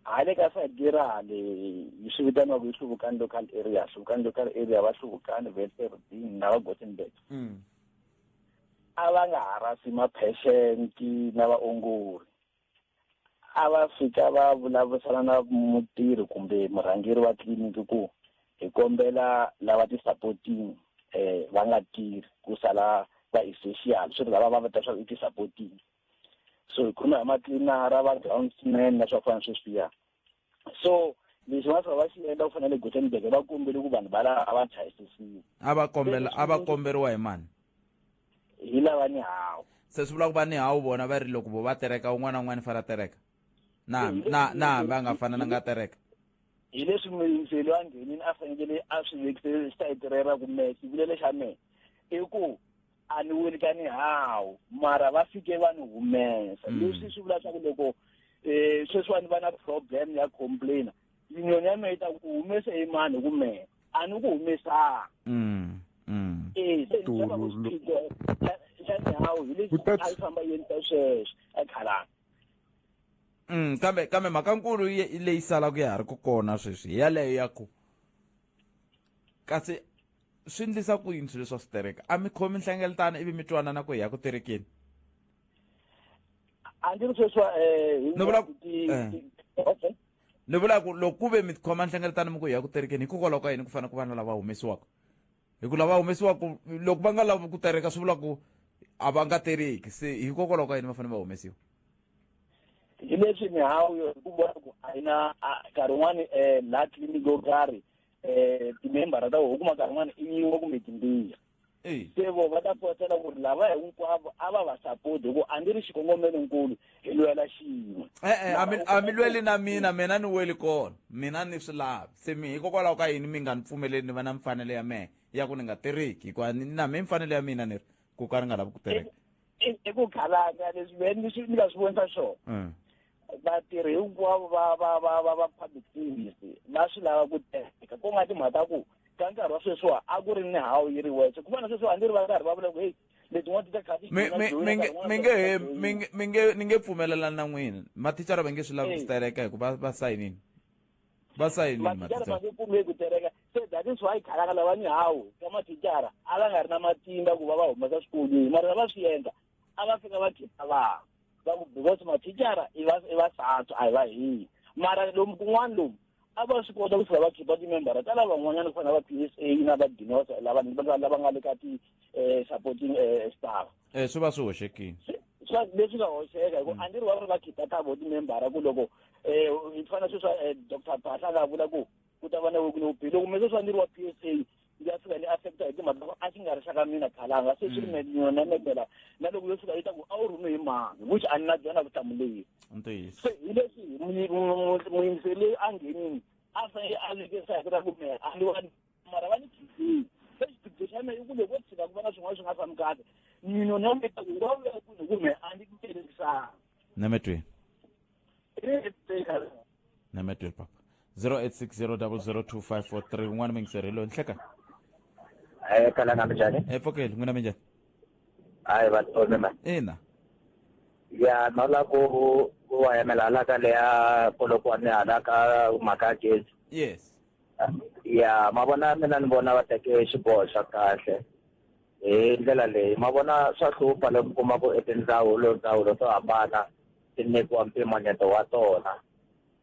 hale ka side ra hale yi swi vitaniwaka yi Hluvukani local area, Hluvukani local area va Hluvukani Weltevreden na va Gothenburg. A va nga harasi ma-patient na vaongori. A va fika va vulavurisana na mutirhi kumbe murhangeri wa tliliniki ku hi kombela lava ti-supporting va nga tirhi ku sala va essential, swi ri lava va vita swa i ti-supporting. So hi khuluma hi ma-cleaner, va groundsman na swa ku fana sweswiya. So leswi va fika va xi endla ku fana le Gothenburg va kombele ku vanhu va la a va chayisisiwi. A va kombela, a va komberiwa hi mani? Hi lava ni hawu. Se swi vula ku va ni hawu vona va ri loko vo va tereka un'wana na un'wana i fanele a tereka. Na na na hambi a nga fanelanga a tereka. Hi leswi muyingiseli wa nghenini a fanekele a swi vekise xitayiti rera ku mehe xivulelo xa mehe i ku a ni weli ka ni hawu mara va fike va ni humesa. Leswi swi vula swa ku loko sweswiwani va na problem ya complainer, union ya mehe yi ta ku u humese hi mani hi ku mehe a ni ku humesanga. Se ni tshemba ku xiphiqo xa mihawu hi lexi a yi famba yi endlisa sweswo ekhalanga. Kambe mhaka nkulu leyi salaka ya ha ri ku kona sweswi hi yaleyo ya ku kasi swi endlisa ku yini swilo leswa swi tereka? A mi khomi nhlengeletano ivi mi twanana ku hi ya ku terekeni? A ndzi ri sweswiwa Ni vula ku, okay. Ni vula ku loko ku ve mi khoma nhlengeletano mi ku hi ya ku terekeni, hikokwalaho ka yini ku fanele ku va na lava humesiwaka? Hi ku lava humesiwaka loko va nga lavi ku tereka swi vula ku a va nga tereki, se hikokwalaho ka yini va fanele va humesiwa? Hi leswi mihawu yo hi ku vona ku a yi na, a, nkarhi wun'wani laha tliliniki yo karhi timembara ta hoho kuma nkarhi wun'wani i yin'we kumbe timbirhi. Se vo va ta fosela ku ri lava hinkwavo a va va support hi ku a ndzi ri xikongomelonkulu hi lwela xin'we. E-e, a mi lweli na mina, mina ni weli kona, mina ni swi lavi. Se mi hikokwalaho ka yini mi nga ni pfumeleli ni va na mfanelo ya mehe ya ku ni nga tirheki? Hikuva na me mfanelo ya mina ni ri ku ka ni nga lavi ku tirheka. I ku khalanga leswi me ni swi ni nga swi vonisa swona. Vatirhi hinkwavo va public service va swi lava ku teka ku nga timhaka ta ku ka nkarhi wa sweswiwa a ku ri ni hawu yi ri wexe ku fana sweswiwa a ndzi ri va karhi va vula ku heyi letin'wana ti ta kha ti Mi nge he, mi nge ni nge pfumelelani na n'wina. Mathicara va nge swi lavi ku swi tereka hikuva va sayinini. Va sayinini mathicara va nge pfumeli ku tereka. Se that is why khalanga lava ni hawu ka mathicara a va nga ri na matimba ku va va humesa swikolweni, mara va swi endla a va fika va khipha vanhu va ku because mathicara i va i vasathu a hi va hina, mara lomu kun'wana lomu a va swi kota ku fika va khipha timembara ta lava van'wanyana ku fana na va PSA na va Dinosa lava nga le ka ti supporting staff. Swi va swi hoxekile. Swa leswi nga hoxeka hi ku a ndzi ri va ri va khipha ta vo timembara ku loko hi fana sweswi Doctor Phahla a nga vula ku ku ta va na weku lowu bihi loko me sweswi a ndzi ri wa PSA ndzi ya fika ni affecta hi timhaka ta ku a xi nga ri xa ka mina khalanga se swi ri yona mebela na loko yo fika yi ta ku a wu rhume hi mani which a ni na byona vutihlamuleri. Ntiyiso. Se hi leswi muyingiseri loyi a nghenini a fanele a vekisa hi ra ku mehe a ni wa mara va ni khiphile. Se xiphiqo xa mehe i ku loko ko tshika ku va na swin'wana swi nga fambi kahle mina na mi ta ku wa vuya kwini hi ku mehe a ni ku tirhisanga. Nemetweni. Nemetweni papa. 0860002543 un'wana muyingiseri loyi nhleka. Khalanga minjhani? Pfukeli, n'wina minjhani? Hayi, va tone man. Ina. Ya, no la ku wa yemela hala ka leya Polokwane hala ka mhaka ya gezi. Yes. Ya ma vona mina ni vona va teke xiboho xa kahle hi ndlela leyi ma vona swa hlupha loko kuma ku etindzawulo ndzawulo to hambana ti nyikiwa mpimanyeto wa tona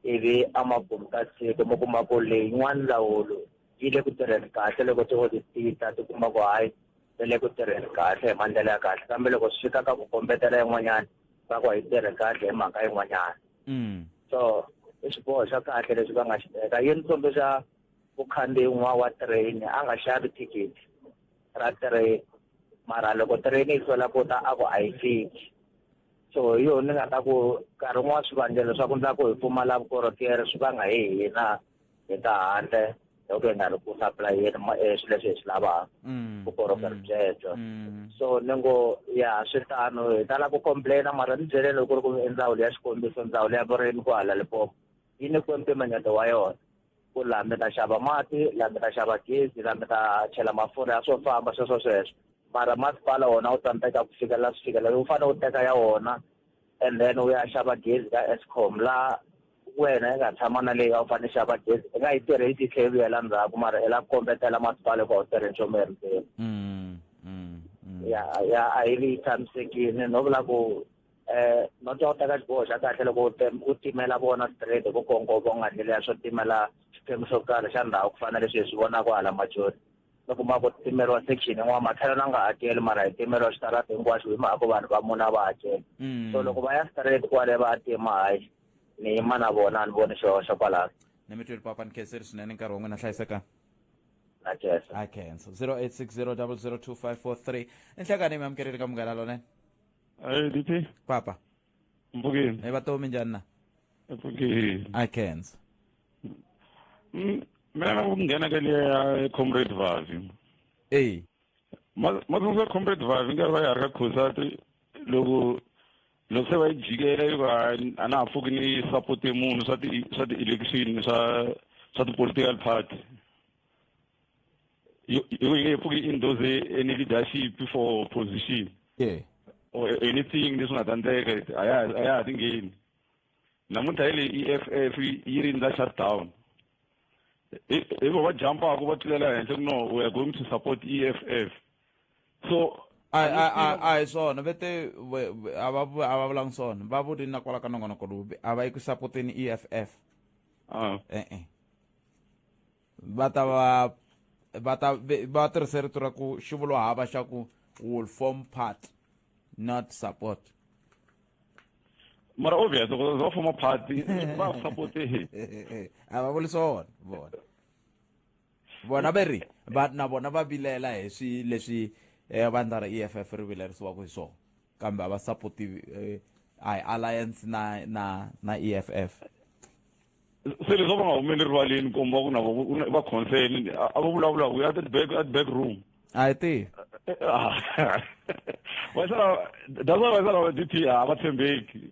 ivi emakumu ka siku mi kuma ku leyin'wana ndzawulo yi le ku tirheni kahle loko ti-audit ti ta ti kuma ku hayi ti le ku tirheni kahle hi mandlela ya kahle kambe loko swi fika ka ku kombetela yin'wanyana va ku a yi tirhi kahle hi mhaka yin'wanyana. So i xiboho xa kahle lexi va nga xi teka. Yi ni tsundzuxa mukhandziyi un'wana wa train a nga xavi thikithi ra train mara loko train yi hlwela ku ta a ku a yi fiki. So hi yona ni nga ta ku nkarhi wun'wana swivangelo swa ku ndla ku hi pfumala vukorhokeri swi vanga hi hina hi ta handle loko hi nga ri ku supply-yeni swilo leswi hi swi lavaka vukorhokeri byebyo. So ni ngo ya swi tano hi tala ku complain-a mara ni byeleni loko ku ri ku i ndzawulo ya xikombiso ndzawulo ya vurimi ku hala Limpopo yi nyikiwe mpimanyeto wa yona ku laha mi ta xava mati laha mi ta xava gezi laha mi ta chela mafurha ya swo famba sweswo sweswo mara masipala wona wu tsandzeka ku fikelela swi fikelela wu fanele wu teka ya wona and then wu ya xava gezi ka Eskom la wena i nga tshama na leyi a wu fanele xava gezi i nga yi tirhisi yi tlhela yi vuyela ndzhaku mara i lava ku kombetela masipala ku a wu tirhi nchumu erimpeni. Ya ya a yi vi yi tshamisekile no vula ku no twa u teka xiboho xa kahle loko u timela vona straight ku kongoma u nga ndlela ya swo timela xiphemu xo karhi xa ndhawu ku fana na leswi hi swi vonaka hala Majoni. Mi kuma ku timeriwa section yin'wana matlhelo na nga hakeli mara hi timeriwa xitarata hinkwaxo hi mhaka ku vanhu va mune a va hakeli. So loko va ya straight kwale va ya tima hayi ni yima na vona a ni voni xihoxo kwalano. Ni mi twile papa ni khensile swinene nkarhi wa n'wina hlayiseka. Na khensa. A khensa. 0860002543 Nhlekani mi amukerile ka Munghana Lonene. Hey, DP. Papa. Mpfukeni. Hey, vatomi njhani na? Mpfukeni. A khensa. Mina na ku nghena ka liya ya Comrade Vavi. Ey. Ma tsundzuka Comrade Vavi nkarhi va ya ri ka Cosatu loko loko se va yi jikela yi va a na ha pfuki ni support munhu swa ti swa ti-election swa swa ti-political party. Yi nge pfuki endorse any leadership for position. Yeah. Or anything leswi nga ta endleka a ya ha ti ngheni. Namuntlha hi leyi EFF yi ri ndla shutdown. Hi vo va jumpaku va tlulela henhla ku no we are going to support EFF. So a hi swona vete a va vulangi swona va vuli na kwala ka nongonoko lowu a va yi ku supporteni EFF. E-e. Va ta va va ta va tirhise rito ra ku xivulwa hava xa ku will form part not support. Mara obvious loko va form part va support. A va vuli swona vona. Vona ve ri va na vona va vilela hi swi leswi vandla ra EFF ri vilerisiwaka hi swona kambe a va support a hi alliance na na na EFF. Se leswi va nga humeli rivaleni komba ku na va concern a va vulavula ku at the back room. A hi tivi. Va sala that's why va sala DP a va tshembeki.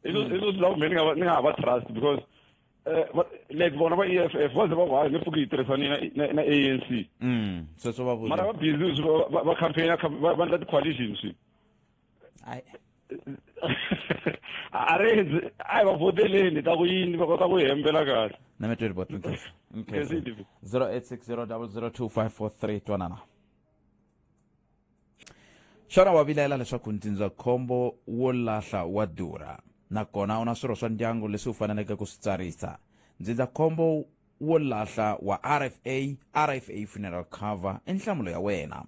I swi lava kumbe ni nga ha va trust because like vona va EFF va ze va ku hayi nge pfuki yi tirhisani na ANC. Sweswo va vula. Mara va busy va campaign va endla ti-coalition swi. Ai. A ri a hi va voteleni ta ku yini va kota ku hembela kahle. Na mi tweli bot nkhensa. Nkhensa. 0860002543 twanana. Xana wa vilela leswaku ndzindzakhombo wo lahla wa durha nakona u na swirho swa ndyangu leswi u faneleke ku swi tsarisa? Ndzindzakhombo wo lahla wa RFA, RFA Funeral Cover i nhlamulo ya wena.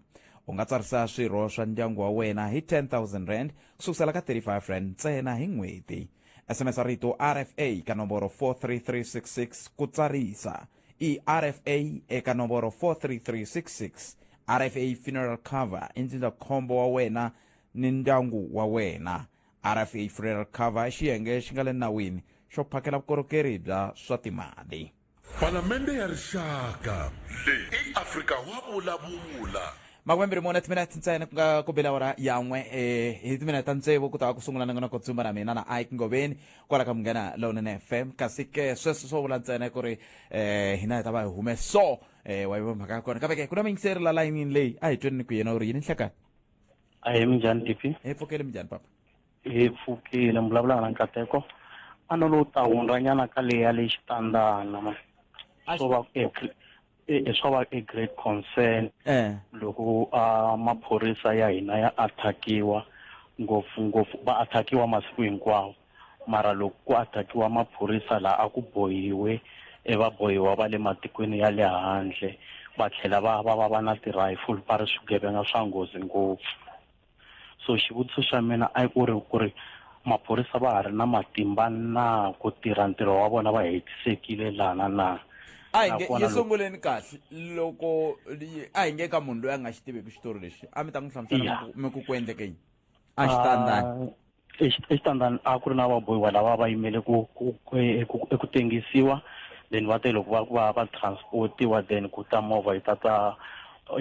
U nga tsarisa swirho swa ndyangu wa wena hi 10,000 rand ku sukusela ka 35 rand ntsena hi n'hweti. SMS rito RFA ka nomboro 43366 ku tsarisa. I RFA eka nomboro 43366. RFA Funeral Cover i ndzindzakhombo wa wena ni ndyangu wa wena. RFA Funeral Cover i xiyenge xi nga le nawini xo phakela vukorhokeri bya swa timali. Palamende ya Rixaka leyi i Afrika wa vulavula. Makumembirhi mune timinete ntsena ku nga ku bela awara ya n'we hi timinete ta tsevu ku ta va ku sungula nongonoko dzumba na mina na Ike Ngoveni kwala ka Munghana Lonene FM. Kasi ke sweswo swo vula ntsena ku ri hina hi ta va hi hume so wa yi mhaka ya kona. Kambe ke ku na muyingiseri la layinini leyi a hi tweni ni ku yena u ri yini nhlekani. Ahee, minjhani DP? Hi pfukile minjhani papa? Hi pfukile, mi vulavula na Nkateko. A no lo ta hundzanyana ka leya le xitandana ma. So va I swa va a great concern loko a maphorisa ya hina ya attackiwa, ngopfungopfu va attackiwa masiku hinkwawo, mara loko ku attackiwa maphorisa laha a ku bohiwe e vabohiwa va le matikweni ya le handle, va tlhela va va va va na ti-rifle, va ri swigevenga swa nghozi ngopfu. So xivutiso xa mina a ku ri ku ri maphorisa va ha ri na matimba na ku tirha ntirho wa vona va hetisekile lana na? A hi nge yi sunguleni kahle. Loko a hi nge ka munhu loyi a nga xi tiveki xitori lexi, a mi ta n'wi hlamusela mi ku ku endleke yini a xitandani? Exitandani a ku ri na vabohiwa lava va yimele ku ku eku tengisiwa, then va te loko va va va transportiwa, then ku ta movha yi ta ta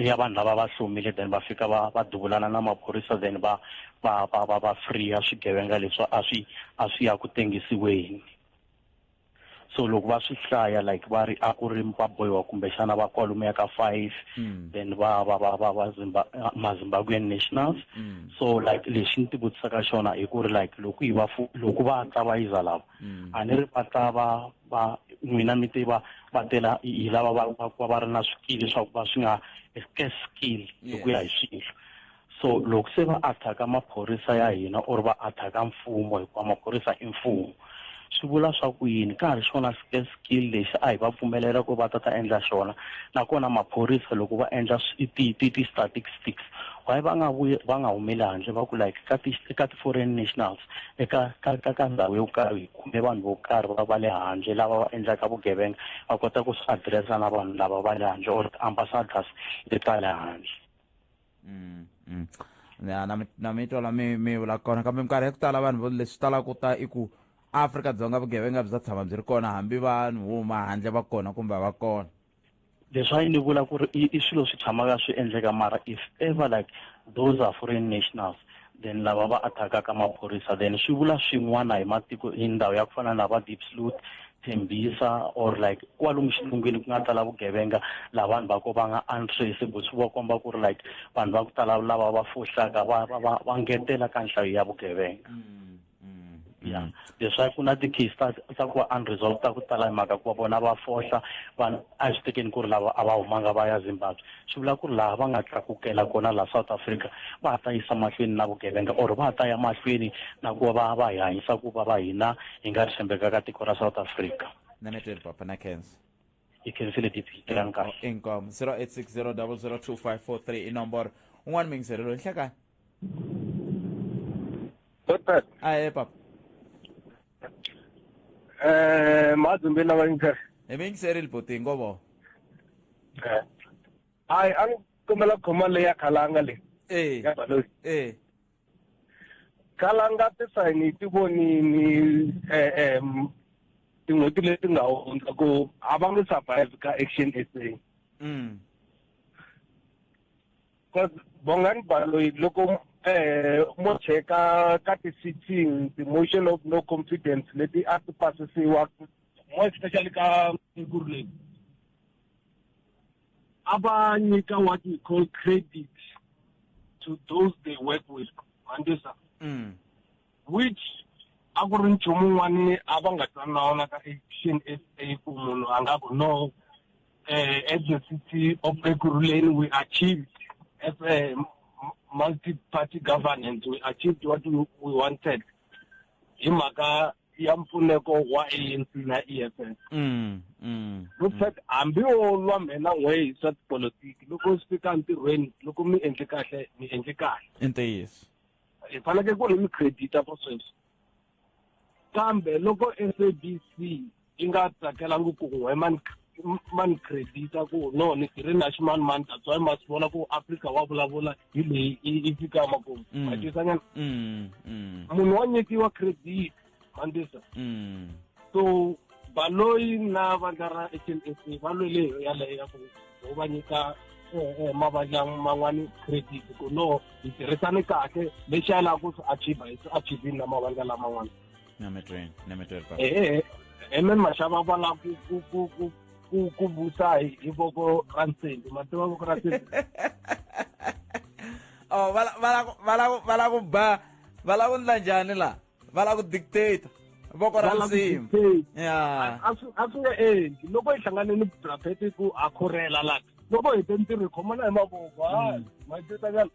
ya vanhu lava va hlomile, then va fika va va duvulana na maphorisa, then va va va va va freeya swigevenga leswi a swi ya ku tengisiweni. So loko va swi hlaya, like va ri a ku ri vabohiwa kumbexana va kwalomuya ka 5, then va va va va va Zimba, ma-Zimbabwean nationals. So like lexi ni ti vutisaka xona i ku ri like loko hi va loko va ta va yiza lava, a ni ri va ta va va n'wina mi tiva va tela hi lava va va va ri na swikili swa ku va swi nga scarce skill hi ku ya hi swilo. So loko se va attacka maphorisa ya hina or va attacka mfumo, hikuva maphorisa i mfumo, swi vula swa ku yini? Ka ha ri xona scarce skill lexi a hi va pfumelela ku va ta ta endla xona. Nakona maphorisa loko va endla ti-statistics, why va nga vuyi va nga humeli handle va ku like ka ti ka ti-foreign nationals eka ka ka ka ndhawu yo karhi hi kume vanhu vo karhi va va le handle lava va endlaka vugevenga, va kota ku swi addressa na vanhu lava va le handle or ti-ambassadors leti ta le handle? Ya, na mi twa la mi vula kona, kambe minkarhi ya ku tala vanhu vo leswi talaka ku ta i ku Afrika-Dzonga vugevenga byi ta tshama byi ri kona hambi vanhu vo huma handle va kona kumbe a va kona. Leswi a ni vula ku ri i swilo swi tshamaka swi endleka, mara if ever like those are foreign nationals, then lava va attackaka maphorisa, then swi vula swin'wana hi matiko hi ndhawu ya ku fana na va Diepsloot, Tembisa or like kwalomu xilungwini ku nga tala vugevenga, laha vanhu va ko va nga untraceable. Swi va komba ku ri like vanhu va ku tala lava va fohlaka va va va va ngetela ka nhlayo ya vugevenga. Ya, leswaku ku na ti-case ta ku va unresolved ta ku tala hi mhaka ku va vona va fohla vanhu. A hi swi tekeni ku ri lava a va humanga va ya Zimbabwe, swi vula ku ri laha va nga tlakukela kona laha South Africa va ha ta yisa mahlweni na vugevenga or va ha ta ya mahlweni na ku va va hi hanyisa ku va va hina hi nga tshembeka ka tiko ra South Africa. Na network papa na khensa. Hi khensile DP, tirhani kahle. Inkomu. 0860002543 i nomboro. Un'wana muyingiseri loyi, nhlekani. Doctor. Ae papa. Madzumbe lava yingiseri. Hi mi yingiserile buti, ngovo. Hayi, a ni kombela ku khoma leyi ya Khalanga leyi. Ya Baloyi. Khalanga tisayini ti vonini tin'hweti leti nga hundza ku a va nge survive ka Action SA. Because Bongani Baloyi loko mo cheka ka ti-sitting, ti-motion of no confidence leti a ti pasisiwa, more especially ka Ekurhuleni, a va nyika what we call credit to those they work with, mandisa, which a ku ri nchumu wun'wani a va nga twani na wona ka Action SA, ku munhu a nga ku no, at the city of Ekurhuleni we achieved as a multi-party governance, we achieved what we wanted hi mhaka ya mpfuneko wa ANC na EFF. Rupert, hambi wo lwa mhena n'we hi swa tipolotiki, loko swi fika ntirhweni, loko mi endli kahle, mi endli kahle. I ntiyiso. Hi fanekele ku ri mi credita for sweswo. Kambe loko SABC yi nga tsakelangi ku n'we ma ni credita ku no ni tirhe na ximanimani, that's why ma swi vona ku Afrika wa vulavula hi leyi i fika makumu. Ma twisisa nyana? Munhu wa nyikiwa credit, mandisa. So Baloyi na vandla ra Action SA va lwele hi yaleyo ya ku vo va nyika mavandla man'wani credit ku no hi tirhisane kahle, lexi a lava ku swi achieve hi swi achieve na mavandla laman'wana. Na mi twini, na mi twini papa. Herman Mashaba va lava ku ku ku ku ku ku busa hi voko ra nsimbi, ma tiva voko ra nsimbi. Oh, va la ku ba, va la ku endla njhani la? Va la ku dictate. Voko ra Va lava ku nsimu. dictate. Ya. A swi nge endli loko hi hlangane ni brapete ku a khorela la loko hi te ntirho hi khomana hi mavoko hayi ma twisisa njhani?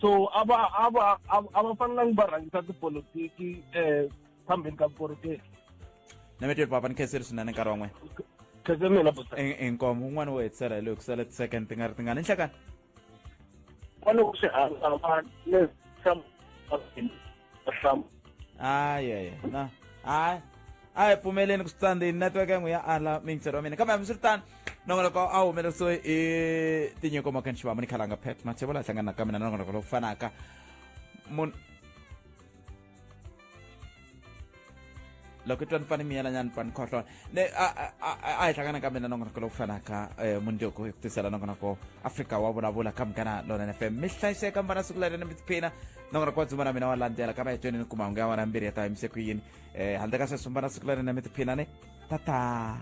So a va a va a va fanelangi va rhangisa tipolotiki um phambeni ka vukorhokeri. Na mi tweli papa, ni khensile swinene nkarhi wa n'wina. Khense mina buta. Inkomo un'wana wo hetisela hi loyi ku sala ti-second ti nga ri tingani nhlekani. Kwaloku swi hambana Ayaya na hayi a hi pfumeleni ku swi tsandzeni network ya n'wi ya ala miyingiselo wa mina, kambe hambiswiritano nongonoko a humelerisiwe i tinyiko makeni xivamu ni khalanga Pet Mathevula hlangana ka mina nongonoko lowu fanaka munhu loko i twa ni fane miyelanyana ni pfa ni khohlola ne a hi hlangana ka mina nongonoko lowu fanaka mundzuku hi ku tisela nongonoko Afrika wa vulavula ka Munghana Lonene FM. Mi hlayiseka, mi va na siku lerene, mi tiphina. Nongonoko wa dzuma na mina wa landzela ka va hi tweni ni kuma hungu ya wena mbirhi ya ta yimise ku yini. Handle ka sweswo, mi va na siku lerene, mi tiphina ne tata.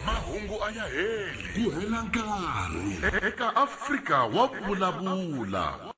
Mahungu a ya heli ku hela nkarhi eka Afrika wa vulavula.